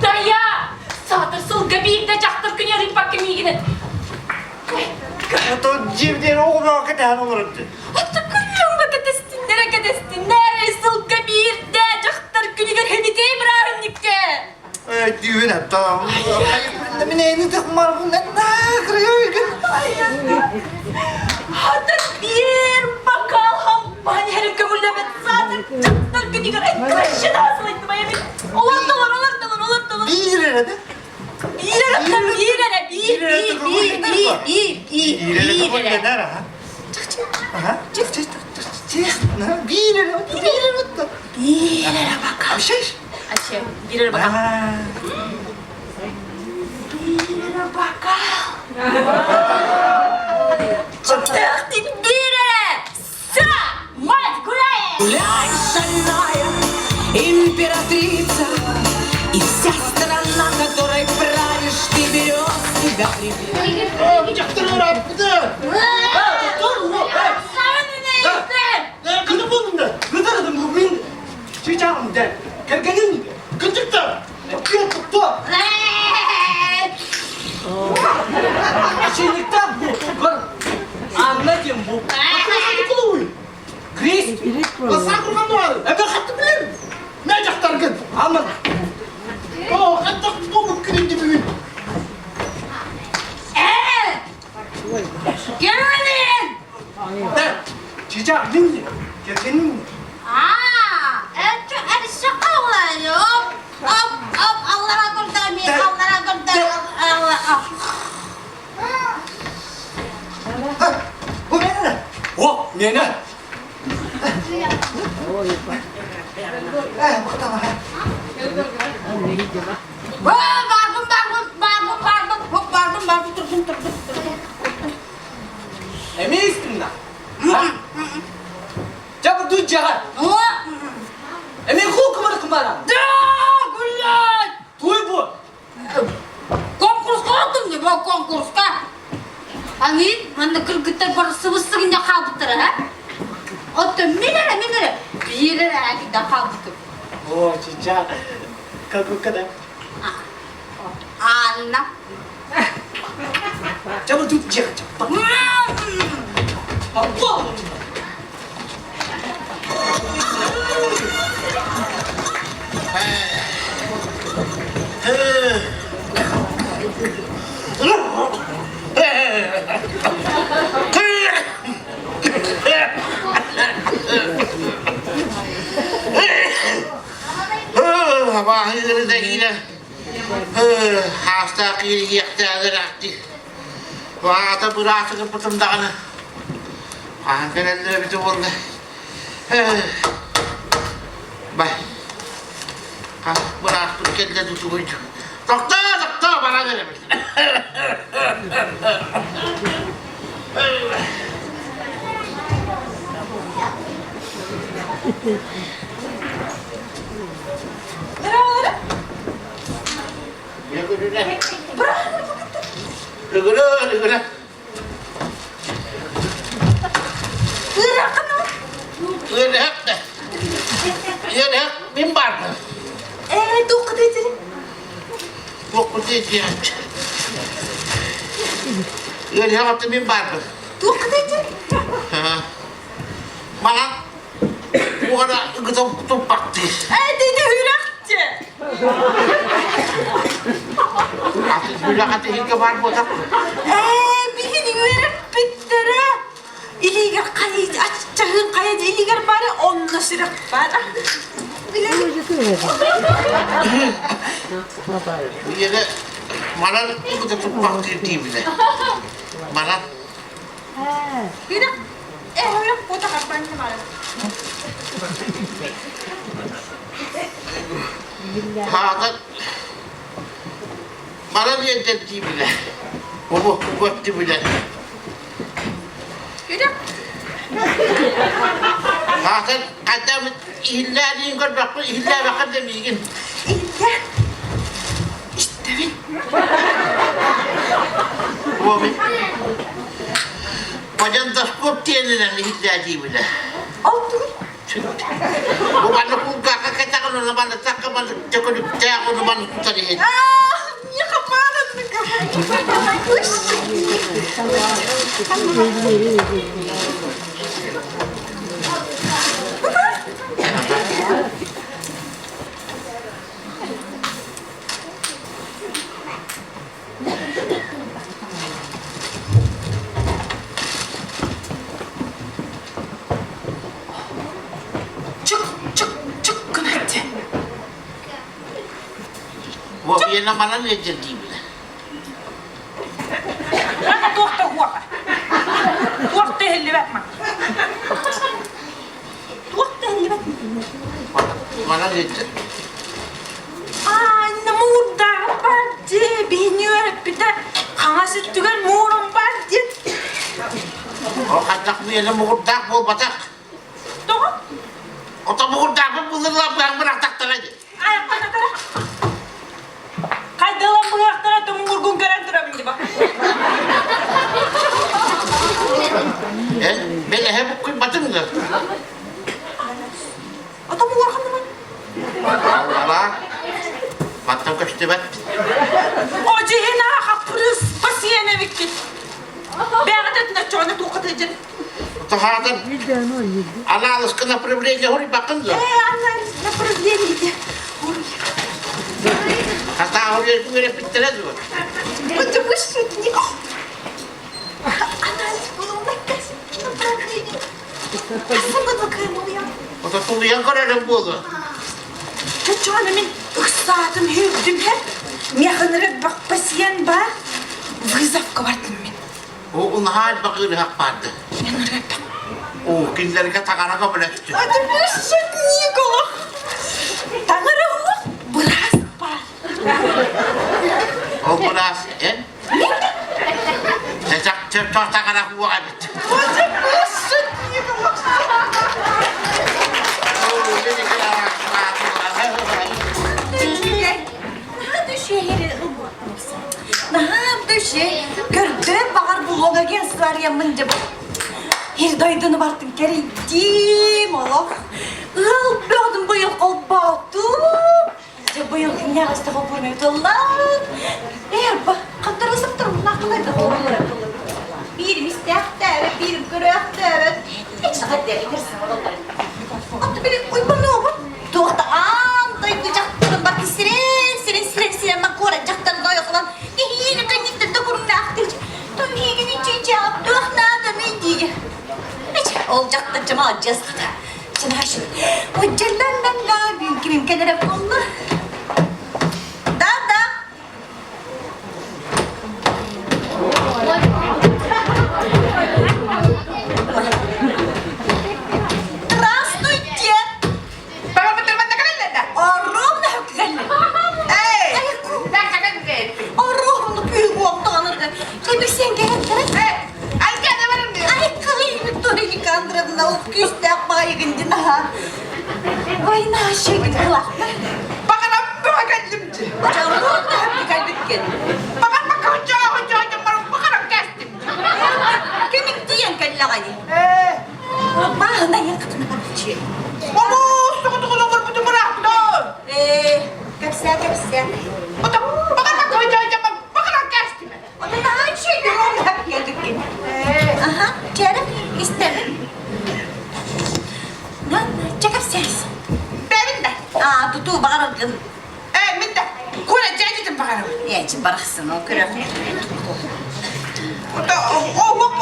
S9: Дайа! Саатар сылга биирдэ дьахтар күнү арыйбакка миигин
S5: Ото дьиэбитигэр оҕолоро кэтэһэн олорорду.
S9: Ото күллүҥ кэтэстиннэрэ кэтэстиннэр сылга биирдэ дьахтар күнүгэр хэмитей бырааһынньыкка.
S5: Дүүн ата. Мин эйни тахмарбын кырыйгын.
S9: Ата биир бокал хампаан иһэрин көҥүллэбэт саатар дьахтар күнүгэр краща сылайдым айабын. Олордолор, олордолор, олордолор.
S5: Биир эрэ да.
S9: Биир эрэ, биир эрэ, биир, биир, биир, биир, биир, биир, биир эрэ.
S5: Биир эрэ, биир эрэ.
S9: Биир эрэ бокал. Аче, биир эрэ бокал. Биир эрэ бокал. Чыптык биир эрэ. Са, мать, гуляй!
S12: Гуляй, шальная императрица, И вся страна, которой правишь, ты берет тебя привет.
S7: О, мені!
S3: Бардым, бардым, бардым, бардым, бардым, бардым, турдум, турдум, турдум.
S7: Эмиэ истим да. Жабы ду жаҕар. Эмиэ хуу кымыр кымара.
S3: Да, гулять!
S7: Туй бу.
S3: Конкурска оттум не бу конкурска. Аны манна кыргыттар бары сыбыс-сыгынньа хаалбыттара, ха? Оттон мин эрэ, мин эрэ, биир эрэ аакыйда хаалбытым.
S7: О, чича. Как когда?
S3: Анна.
S7: Жабы ду жаҕар. Аппа.
S6: Абааһы Хаастаах киириэхтээҕэр ахти. Аата бырааты гыппытым даҕаны. Хаһан кэлэллэр эбитэ буолла. Бай. Бырааппыт кэллэ тутугуй. Тохтоо, тохтоо, баран эрэбит. Ыгыры, ыгыры. Ыарыһах да. Ыарыһах мин баарбын.
S9: Ээ, туохха диэтири?
S6: Туохпун диэтиэҕин. Ыарыһах аты мин баарбын.
S9: Туохха диэтири?
S6: Маҥан уора ыгытан туппахтыы.
S9: Ээ, диди үрэх-че.
S6: Үрэх аты иһиргэ баар буолтах.
S9: Ээ, биһини үөрэппиттэрэ. Илиигэр хайа аччаһын хайа илиигэр бары онно сүрэх бар.
S6: Ийэгэ манан ыгыта туппахтыыр диибинэ. Манан.
S3: Үрэх, э, үрэх куота харбанны бары.
S6: Хаатан манан иэнтэн диибинэ. Бу бу дибинэ.
S3: Үрэх.
S6: Хаатан хаддамыт иһиллээниин көрбөккүн иһиллээбэххин да миигин.
S9: Иһиллээ. Истэбин.
S6: Бу Бадьандаскоп диэнинэн иһиллээ диибинэ.
S1: Ол тугуй?
S6: Бу манна кулгаахха кэтэҕин, ону манна сакка манна төкүнүктээх, ону манна тутар иһин.
S9: Чык, чык, чык гынатты.
S6: Уопуйана манан ыалдьар диибин.
S9: Манна туох да уоҕа. Туох да иһиллибэт ман. Туох да иһиллибэт.
S6: Манан ыалдьар.
S9: Аанна муурдааҕы бар дии, биһини үөрэппитэ хаҥас өттүгэр муурум бар диэн.
S6: Ол хайдах миэнэ муҥурдаах буолбатах.
S9: Тоҕо?
S6: Ото муҥурдаахпын буллар бырахтахтара дии.
S9: Айахтанатара. Хайдалан быһахтара тумуҥургун көрөн турабын дии
S6: Э, бэлэһэ буккуйбатыҥ да?
S1: Ото муҥурханныман.
S6: Алла, мантан көстүбэт.
S9: Одьиһина хаппырыыс пасиэн эбиккит. Бэҕэтэтинэ чону туохатыдьын.
S6: Таһаатан анаалыска направление хоруйбаккын да?
S1: Э, анализ направление.
S6: Хатаа үөрэппиттэрэ дуо?
S1: Потому что не... Анализ булуммакка направление.
S6: Ото тулуйан көрөрүм буолуо.
S9: Чочоона мин ыксаатым хүрдүм һэ. Миэхэнэрэ бакпасиен баар. Вызовка бардым мин.
S6: О унаһаал бакыырыһах баарды. О кинилэргэ таҥара көмөлөстү.
S9: Аты бэшшет Никола. Таҥара уох быраас баар.
S6: Ол быраас эн? Чэ таҥара уох эбит.
S9: Аты бэшшет Никола.
S1: Наһаа дүшей. Көрдөөн баҕар булуоҥа диэн сыларыйаммын дьэ Ир дойдуну бартын кэрийдиим олох. Ыал бөҕөтүн быйыл холбоотум. Дьэ быйыл киннээҕисте холбуурмай тыллаан. Эр ба, хантара сыптар муннаахтылай да холбуулар Биирим истээхтээбэт, биирим көрөөхтөөбөт. Аттı били уйбануобут. Туох да аан дойду дьахтарын барты сирен, сирен, сирен, сирен маккуора дьахтарын ойохлан иһиини кэнниттэн да курумнаахтыч. Туһигини чичаап туох наада мин Ол дьахтар дьама адьас хата. Чынаш. Ой, дьаллан кимим кэлэрэ буолла. Да, да. Здравствуйте! Оромно күйгуоктаанырга. Кебисен кэһэттэрэ. Ай, кый Виктория Никандровна, ол күүстээх баайыгын динаха. Война шегин кылахта. Чоргун да кэлбиккен. Кимик тиийэн кэллэҕэй? Бааһына якытына барчы. Ээ, кэпсээ, кэпсээ. Ота наһаа үчүгэй оҥоһук кэлбиккин. Аха, чээрэ, истэбин. Чэ кэпсээс. Аа, тутуу баҕараргын. Ээ, барахсын, ол көрөх. Оннук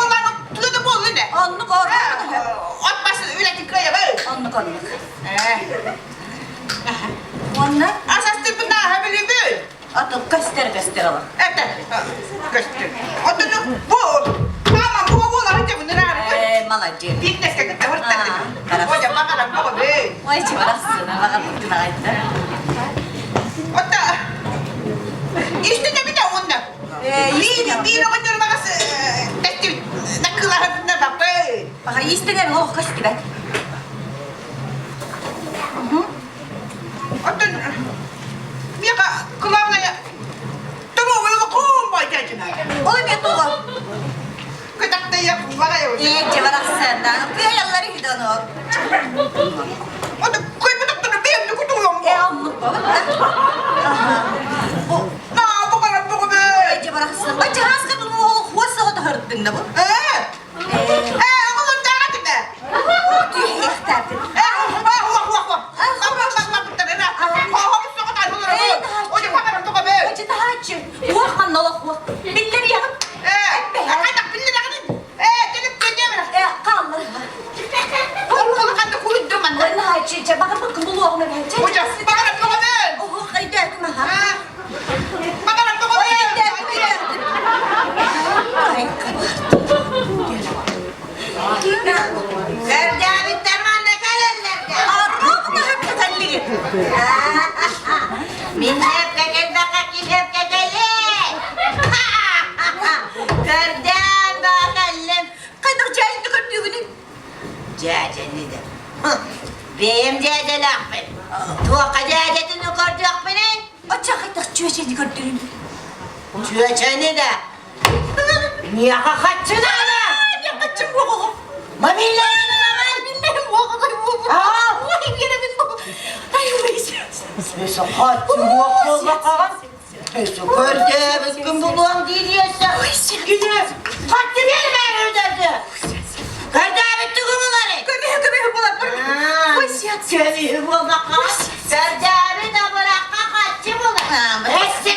S1: Оннук оннук. Уонна ото көстөр көстөр олох. Ээ, молодец. Ой, чи барахсын, баҕарбыккын аҕайда. Баха истинер лох көстүбэт. Ол эмиэ туга?
S3: Ээ, дьэ барахсаннаа, кыайаллар үһү да ону. Ээ, оннук буолбут да. Ой, дьэ барахсан. Баччаһааска бу хуос соҕо тоһордуҥ да бу. Түһүөхтээппит. Таһааччы, уох манна олох уох. Биллэриэҕим. Хааллар. Наһааччы, чэ, баҕарбыккын булуоҕум эбээт. Оһох өйдөөтүм аха. Өйдөөтүм,
S1: Көрдөөбүттэр манна кэлэллэр Мин эпкэ кэлбэххэ ким эпкэ кэлиэй? Көрдөөн баа кэллим.
S3: Хайдах дьээдьэни көрдүүгүнүй?
S1: Дьээдьэни да. Бэйэм дьээдьэлээхпин. Туохха дьээдьэтин көрдүөхпүнүй?
S3: Оччо хайдах чүөчэни көрдүүгүнүй?
S1: Чүөчэни да. Миэхэ хаччы наада!
S3: Миэхэ хаччы буоҕу.
S1: Мобильнайын ылаҕын!
S3: Мобильнайым буоҕу. Ой, биэрэбин бу. Ай, ой,
S1: Хаччы буох буолбакаҕын. Көрдөөбүккүн булуом диир Кини хаччы биэрмээри үдэрди. Көрдөөбүттүгү булары.
S3: Көмүһү көмүһү булар. Ой, сиат.
S1: Көмүһү буолбакаҕын. Көрдөөбүт абырахха хаччы булар. Өссө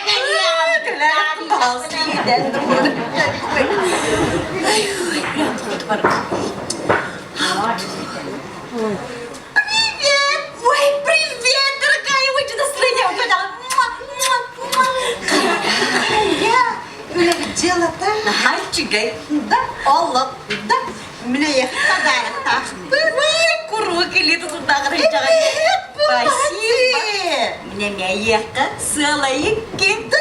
S3: Привет! Ой, привет, дорогая! Ой, что настроение у тебя! Я үлэбит
S1: Наһаа
S3: Да, Алла, да.
S1: Мне подарок
S3: Ой, курук или тут Спасибо. Мне мияка сыалайыкки. Да.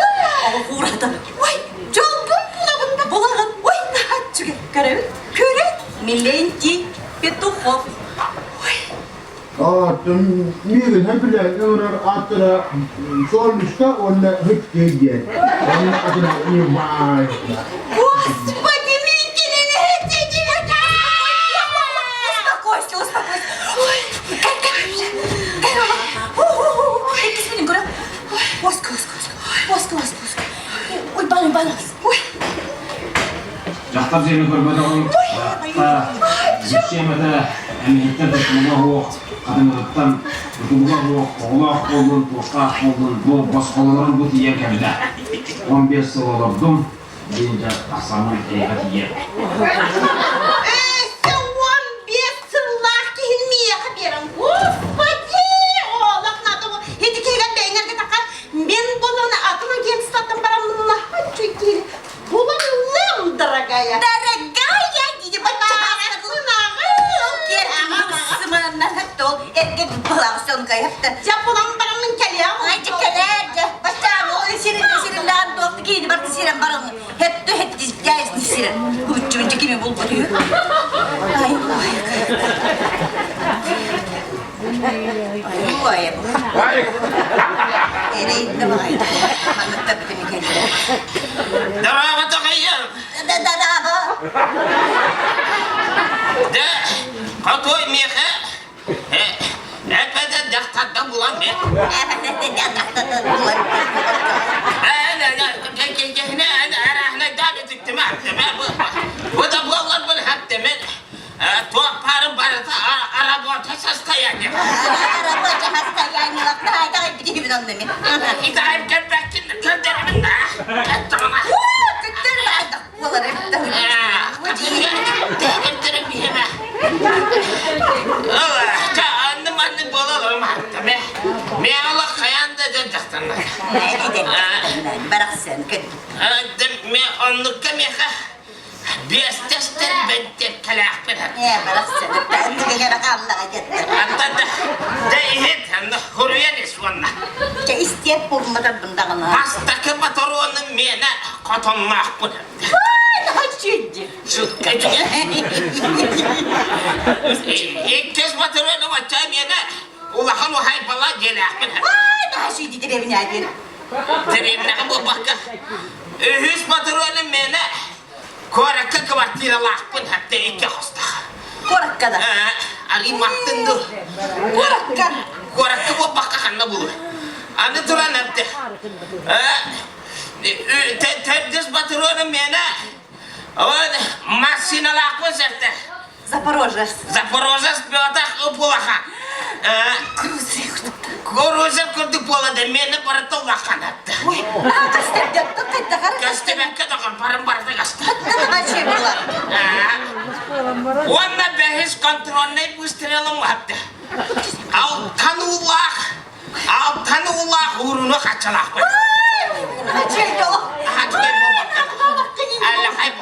S3: Оҕуратан. Ой, жолбун булабын да булагын. Ой, наһаа Көрөбүн. Көрө. Милентий Петухов. Ой.
S13: Оттон миигин билэ ыҥырар ааттара Солнышко уонна Хыткей диэн. Онно атына
S3: Господи, Успокойся, успокойся. Ой, Оска, оска, оска, оска, оска. Ой, балым, балым. Ой.
S14: Дьахтар дьиэни көрбөтөҕүм Бүччүм этэ эмиһиттэн тутулуга суох, хатыҥырыттан тутулуга суох, оҕолоох буоллун, туохтаах буоллун, бу босхолонорум бу тиийэн кэллэ. 15 сыл олордум, диэн дьэ тахсаммын эйиэхэ тиийэр.
S1: Өссө 15 сыллаах киһини миэхэ биэрэн, Господи, олох надо ити киһигэр бэйэҥэргэ такар мен буолан атын агентствоттан бараммын чуйкиир Булан ыллым, дорогая.
S3: Дорогая, диди
S1: Дьэ булан бараммын кэлиэм.
S3: Ай, кэлээр, дьэ. Баччаан, ол сирин сиринлээн туох киини барты сирен баран. Хетту хетти дяйсни сирен. Хуччунча кими булбут үһү. Ай, ой. Ой, Эрейді бай. Манытта бүтүнү келді.
S6: Дороба тоҕойум.
S3: Да-да-да.
S6: Да, хотой миэхэ. Эпэдэ дьахтарда булан мен.
S3: Эпэдэ дьахтарда булан.
S6: Bu da буоллар бұл хаттемин. Туох парын барыта работа состояние.
S3: Рабочее состояние.
S6: Идаайым кэлбэккин көрдөрөбүн да. Анны-манны буолаларым аттаме. Мен олох хайаан да дьон дьахтанна.
S3: Барахсан
S6: Мен оннукка миэхэ биэстэстэр бэнтиэккэлээхпин.
S3: Ээ, барахсан.
S6: Антан да да иһит хуруйан ис уонна.
S3: Чэ, истиэп булматарбын даҕаны.
S6: Бастакы боторону миэнэ хотонноохпун. Иккис боторону бачча миэнэ улахан уһайбала дьиэлээхпин. Дэриэбинэҕэ буолбакка. Үһүс боторону миэнэ куоракка. Квартиралаахпын хатта икки хостох.
S1: Куоракка да?
S6: Арый маттын ду.
S1: Куоракка?
S6: Куоракка буолбакка ханна булу. Аны туран әбді. Төрдүс патроным мена. Массыыналаахпын сэртэ.
S1: Запорожец.
S6: Запорожец бөтах ыпулаха. Крузер курдук буолада мені барыта улахан атты.
S1: Ой, а көстөбөккө кайдахар?
S6: Көстөбөккө доҕор барым барыта көстө.
S1: Ачы була.
S6: Уонна бэһис контрольнай выстрелым атты. Алтан улаах, алтан улаах ууруну хачалаахпын.
S1: Ачы жоло.
S6: Ачы Аллахай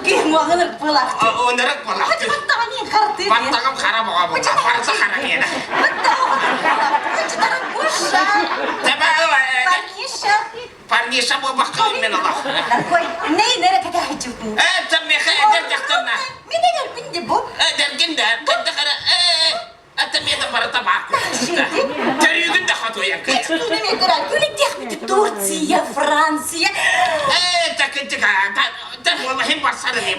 S1: Ким буолаах.
S6: Онорок буолаах.
S1: Баттаҕын харты.
S6: Баттаҕым хара боҕо буолла. Барыта хара миэнэ.
S1: Парниша.
S6: Парниша буолбакка мен олох.
S1: Такой, ней нere кэтээччүтүн.
S6: Э, таммеха эдэр дьахтарна.
S1: Мин эдэрбин де бу.
S6: Эдэргин да, кытта хара, э, это мен барыта баар. Төрүүгүн да хотуйан.
S1: Турция, Франция.
S6: Э, так так والله барсарыны.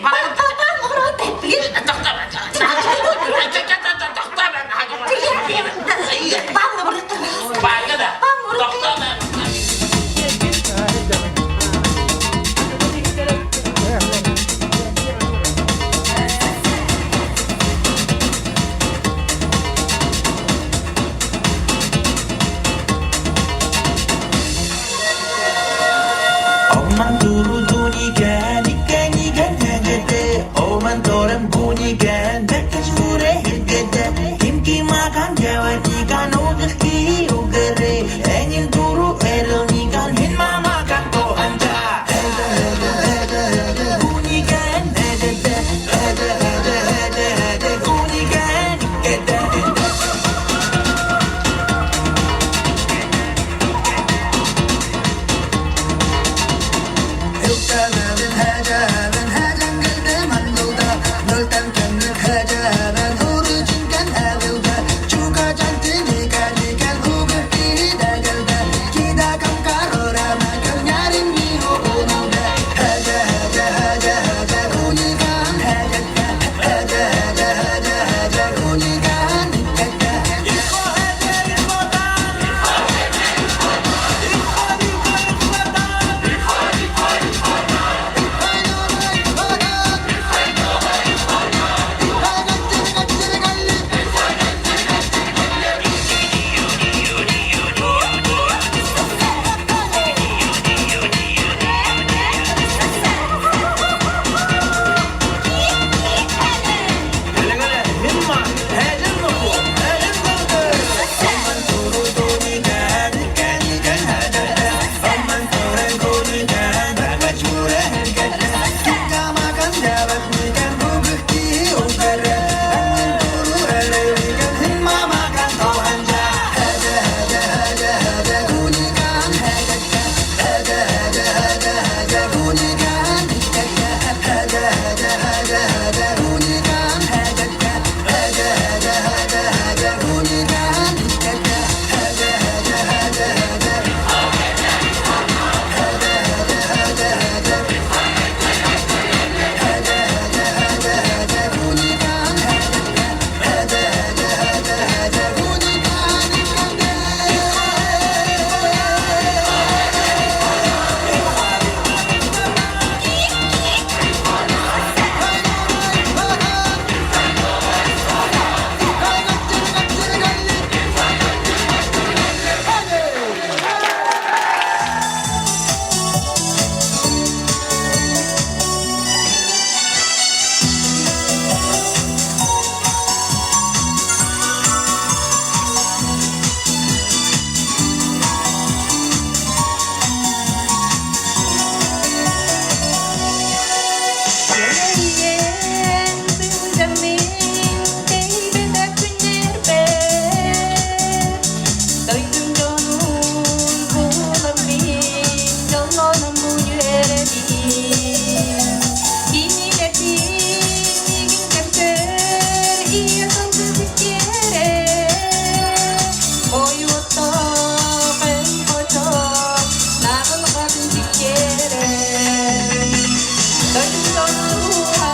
S3: Doydum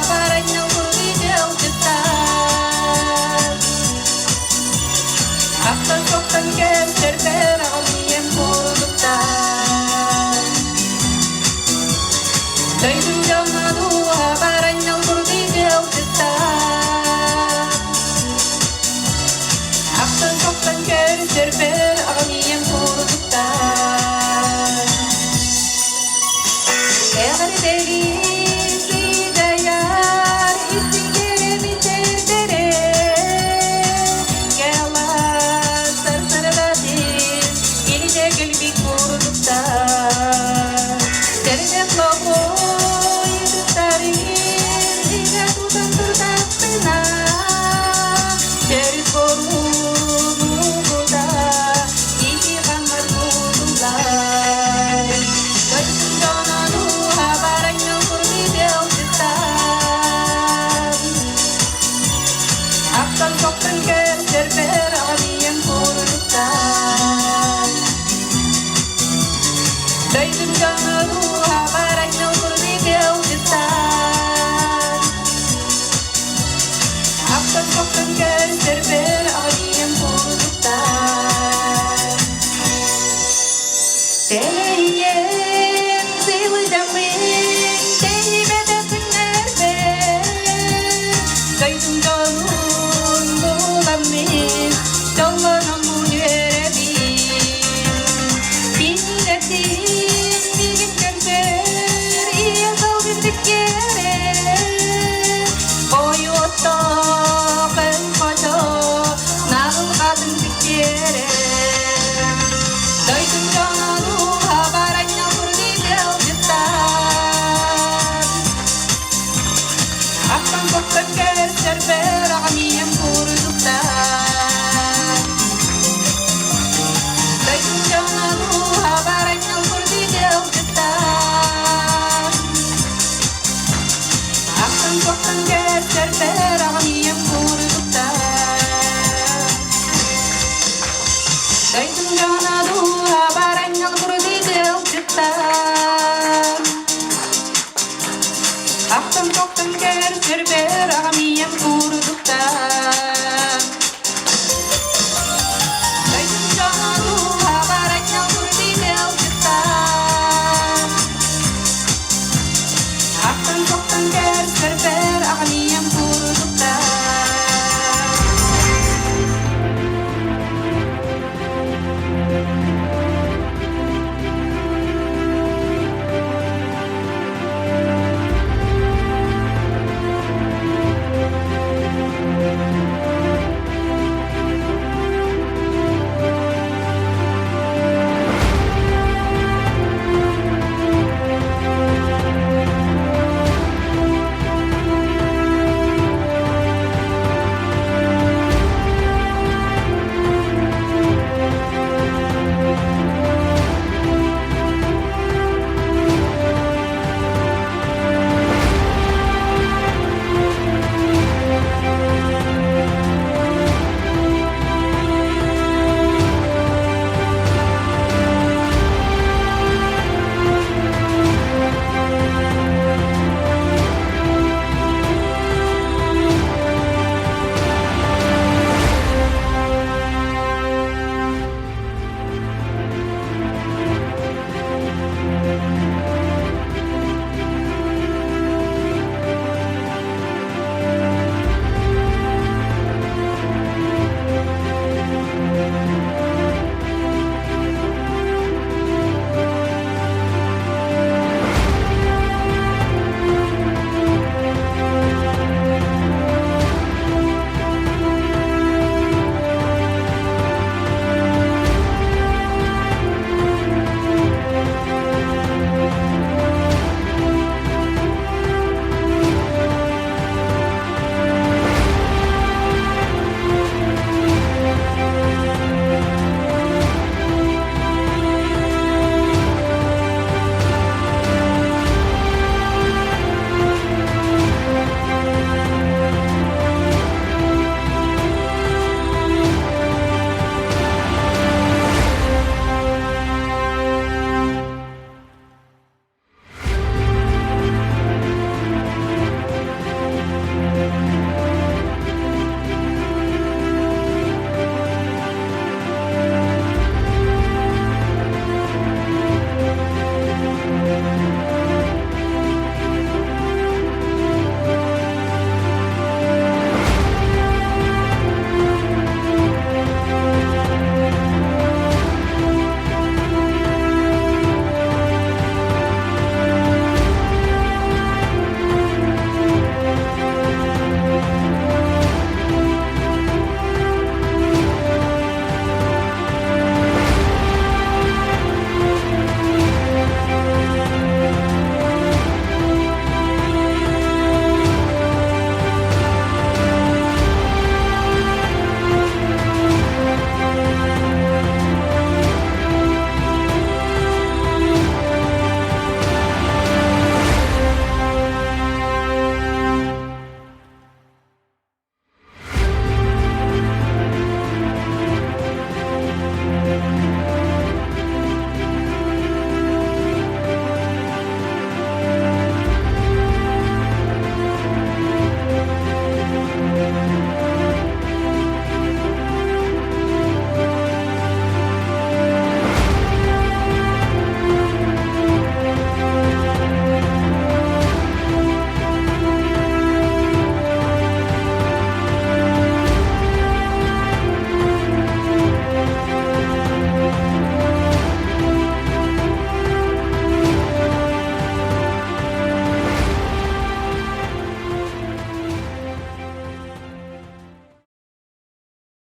S12: көрсөрбөр аҕам курдуктар. Тэйиэм сылдьаммын, тэйбэтэ күннэрбэр, дойдум дьолун буламмын, дьоллономмун үөрэбин. Кинилэртин миигин көрсөр, ийэ сылгын кэрэ. Ойуоттоох хочо, наҕыл хатын кэрэ. Дойдум дьону хабаранньал курдуу Аттан тоттон көрсөрбөр аҕам ийэм курдуктар. Дойдум дьоно хабаранньал курдуу Аттан тоттон көрсөрбөр аҕам ийэм курдуктар. Дойдум дьоно хабаранньал курдуу Ахтан тоқтан көрсөрбөр аҕам ийэм курдуктар. Дойдум дьоно хабаранньал курдуу Ахтан тоқтан көрсөрбөр